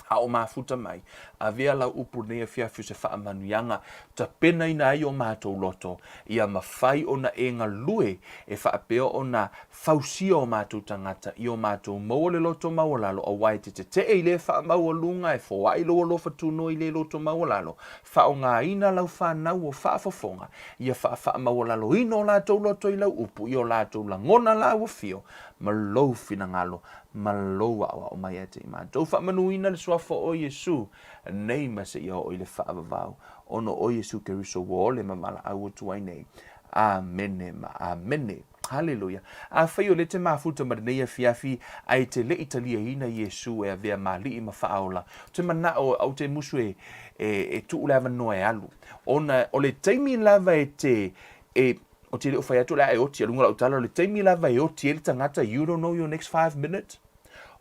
A o mafuta mai, avea lau upu lenei afiafi o se faamanuiaga, tapenaina ai o matou loto, ia mafai ona e galue e faapea ona fausia o matou tagata i o matou maua le loto maualalo, aua e te tetee i le faamaualuga e foai lou alofa tunoa i le loto maualalo, faaaogaina lau fanau o faafofoga, ia faafaamaualaloina o latou loto i lau upu, i o latou lagona lau afio, ma lou finagalo, ma lou aoao mai ia te i matou. Faamanuina le suafa o Iesu nei ma seia oo i le faavavau, ona o Iesu Keriso ua ole ma valaau atu ai nei. Amene ma amene. Haleluia. Afai o lea e te mafuta ma lenei afiafi, ae e te le i taliaina Iesu e avea ma Alii ma Faaola, ou te manao, ou te musu e, e, e tuu le avanoa e alu. Ona o le taimi lava e te, e, ou te le o fai atu o le a e oti a luga o lau tala, o le taimi lava e oti ai le tagata, you don't know your next 5 minutes.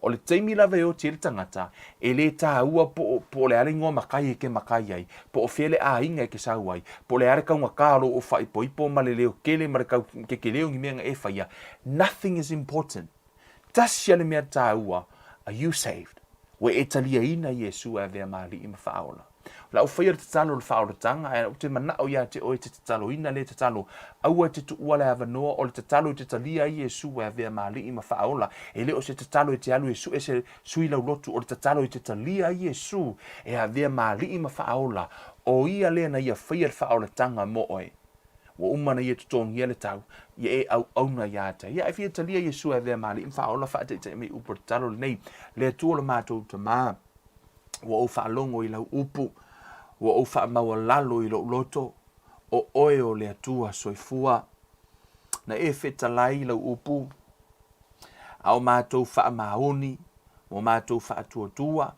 O le taimi lava e oti ai le tagata, e lē tāua po o, po o le a le igoa makai e ke makai ai, po o fea le aiga e ke sau ai, po o le a le taugata o lou ofaʻipoipo ma le leo kele ma le kau kekelē o ni mea na e faia, nothing is important. Tasi a le mea tāua, are you saved? Ua e taliaina Iesu e avea ma Alii ma Faaola. O lau faia le tatalo o le faaolataga, ae ou te manao ia te oe e te tataloina lea tatalo, aua e te tuua le avanoa o le tatalo e te talia ai Iesu e avea ma Alii ma Faaola. E le o se tatalo e te alu e sue se sui laulotu, o le tatalo e te talia ai Iesu e avea ma Alii ma Faaola, o ia lea na ia faia le faaolataga mo oe. Ua uma ona ia totogia le tau, ia e auauna ia te ia. E fia talia Iesu e avea ma Alii ma Faaola, faataitai mai upu o le tatalo lenei, Le Atua o le matou Tama, ua ou faalogo i lau upu, ua ou faamaualalo i lou loto, o oe o le Atua soifua. Na e fetalai i lau upu, a o matou faamaoni, ua matou faatuatua,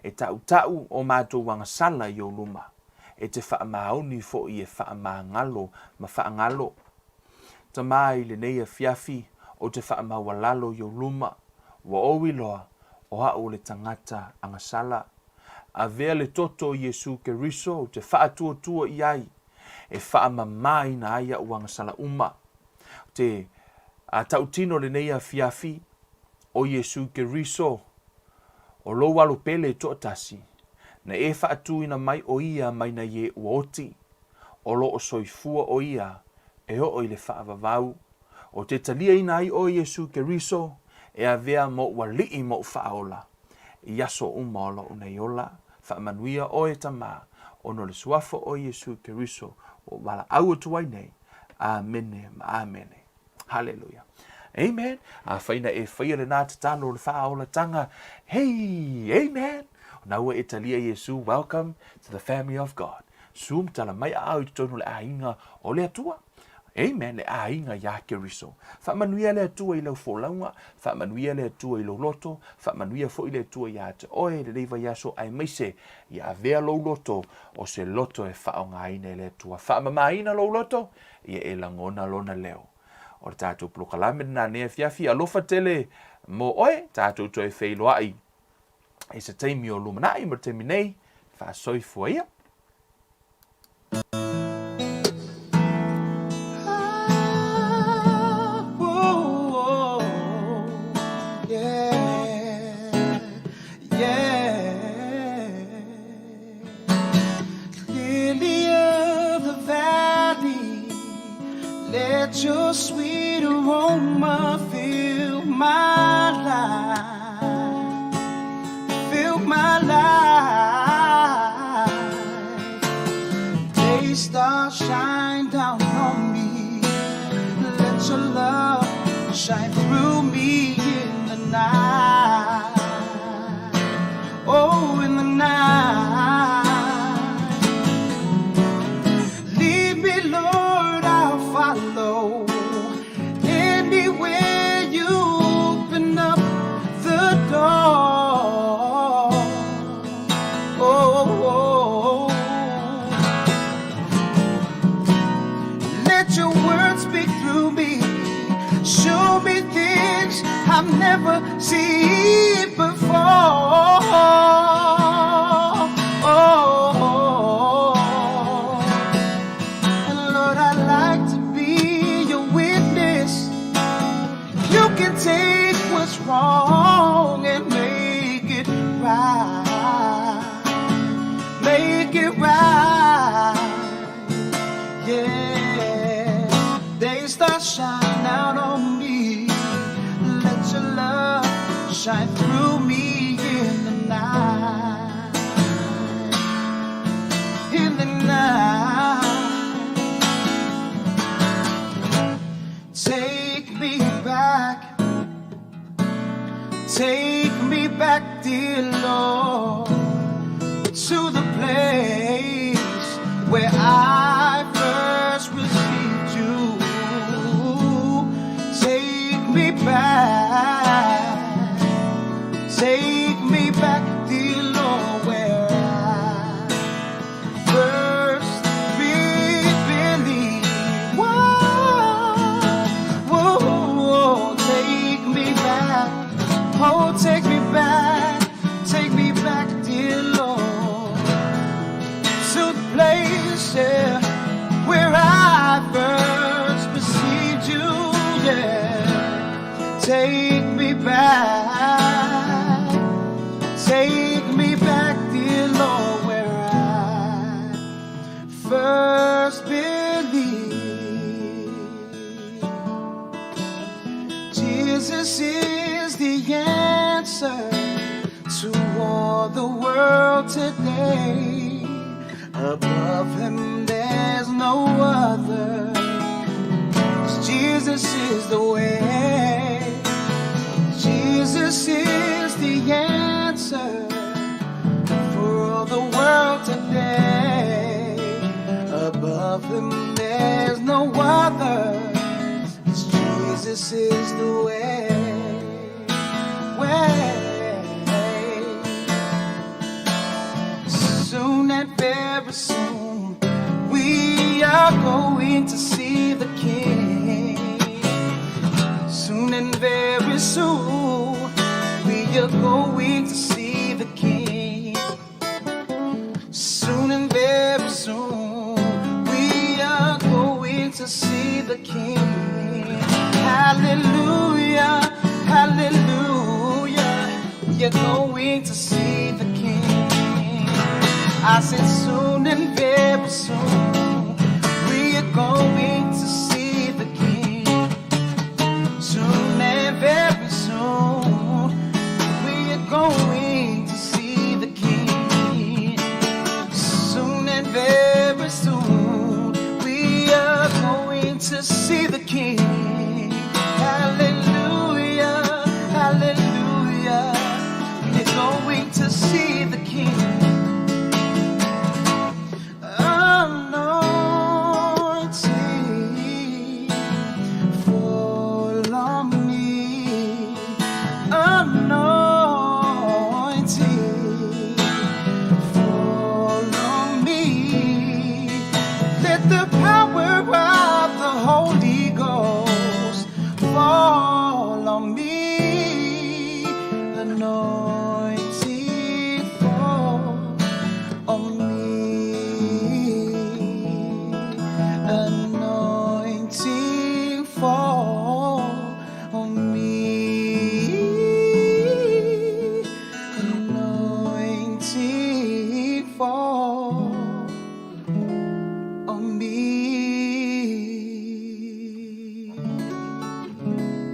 e tautau o matou agasala i ou luma, e te faamaoni foi e faamagalo ma faagalo. Tama i lenei afiafi, ou te faamaualalo i ou luma, ua ou iloa, o a'u o le tagata agasala. Avea le toto o Iesu Keriso ou te faatuatua i ai, e faamamaina ai a'u agasala uma. Ou te tautino lenei afiafi, o Iesu Keriso, o lou alo pele e toatasi, na e faatuina mai o ia mai nai e ua oti, o lo o soifua o ia e oo i le faavavau. O te taliaina ai oe Iesu Keriso e avea mou alii mou faaola i aso uma o lou nei ola. Faamanuia oe Tama, ona o le suafa o Iesu Keriso ua valaau atu ai nei. Amene ma amene. Haleluia. Amen. Afai na e faia lenā tatalo o le faaolatanga, hei, amen. O na ua e talia Iesu, welcome to the family of God. Su ma tala mai aao i totonu o le aiga o le Atua. Amen, le aiga iā Keriso. Faamanuia le Atua i lau folauga, faamanuia le Atua i lou loto, faamanuia foi le Atua iā te oe i lenei vaiaso aemaise ia avea lou loto o se loto e faaaogaina e le Atua. Faamamaina lou loto, ia e lagona lona leo. O le tatou polokalame lena nei afiafi, alofa tele mo oe, tatou toe feiloai i se taimi o lumanai mo le taimi nei, faasoifua ia. Lily of the valley, let your sweet aroma fill my life, fill my life. Day stars shine down on me, let your love shine through me in the night. Oh, in the night. Lead me, Lord, I'll follow. Anywhere you open up the door. Oh, oh, oh. Let your words speak through me. Show me things I've never seen before. Oh, and Lord, I'd like to be your witness. You can take what's wrong and make it right. Make it right. Yeah. Day stars shine out on me. Let your love shine through me in the night. In the night. Take me back. Take me back, dear Lord, to the place where I first received you. Take me back. Take me back, dear Lord, where I first believed. Whoa, whoa, whoa, take me back. Oh, take me back. Take me back, dear Lord, to the place, yeah, where I first received you. Yeah, take me back. Take me back, dear Lord, where I first believed. Jesus is the answer to all the world today. Above him, there's no other. 'Cause Jesus is the way. Jesus is the answer for all the world today. Above him, there's no other. 'Cause Jesus is the way. Way. Soon and very soon, we are going to see the King. Soon and very soon, we are going to see the King. Soon and very soon, we are going to see the King. Hallelujah, hallelujah. We are going to see the King. I said soon and very soon, we are going.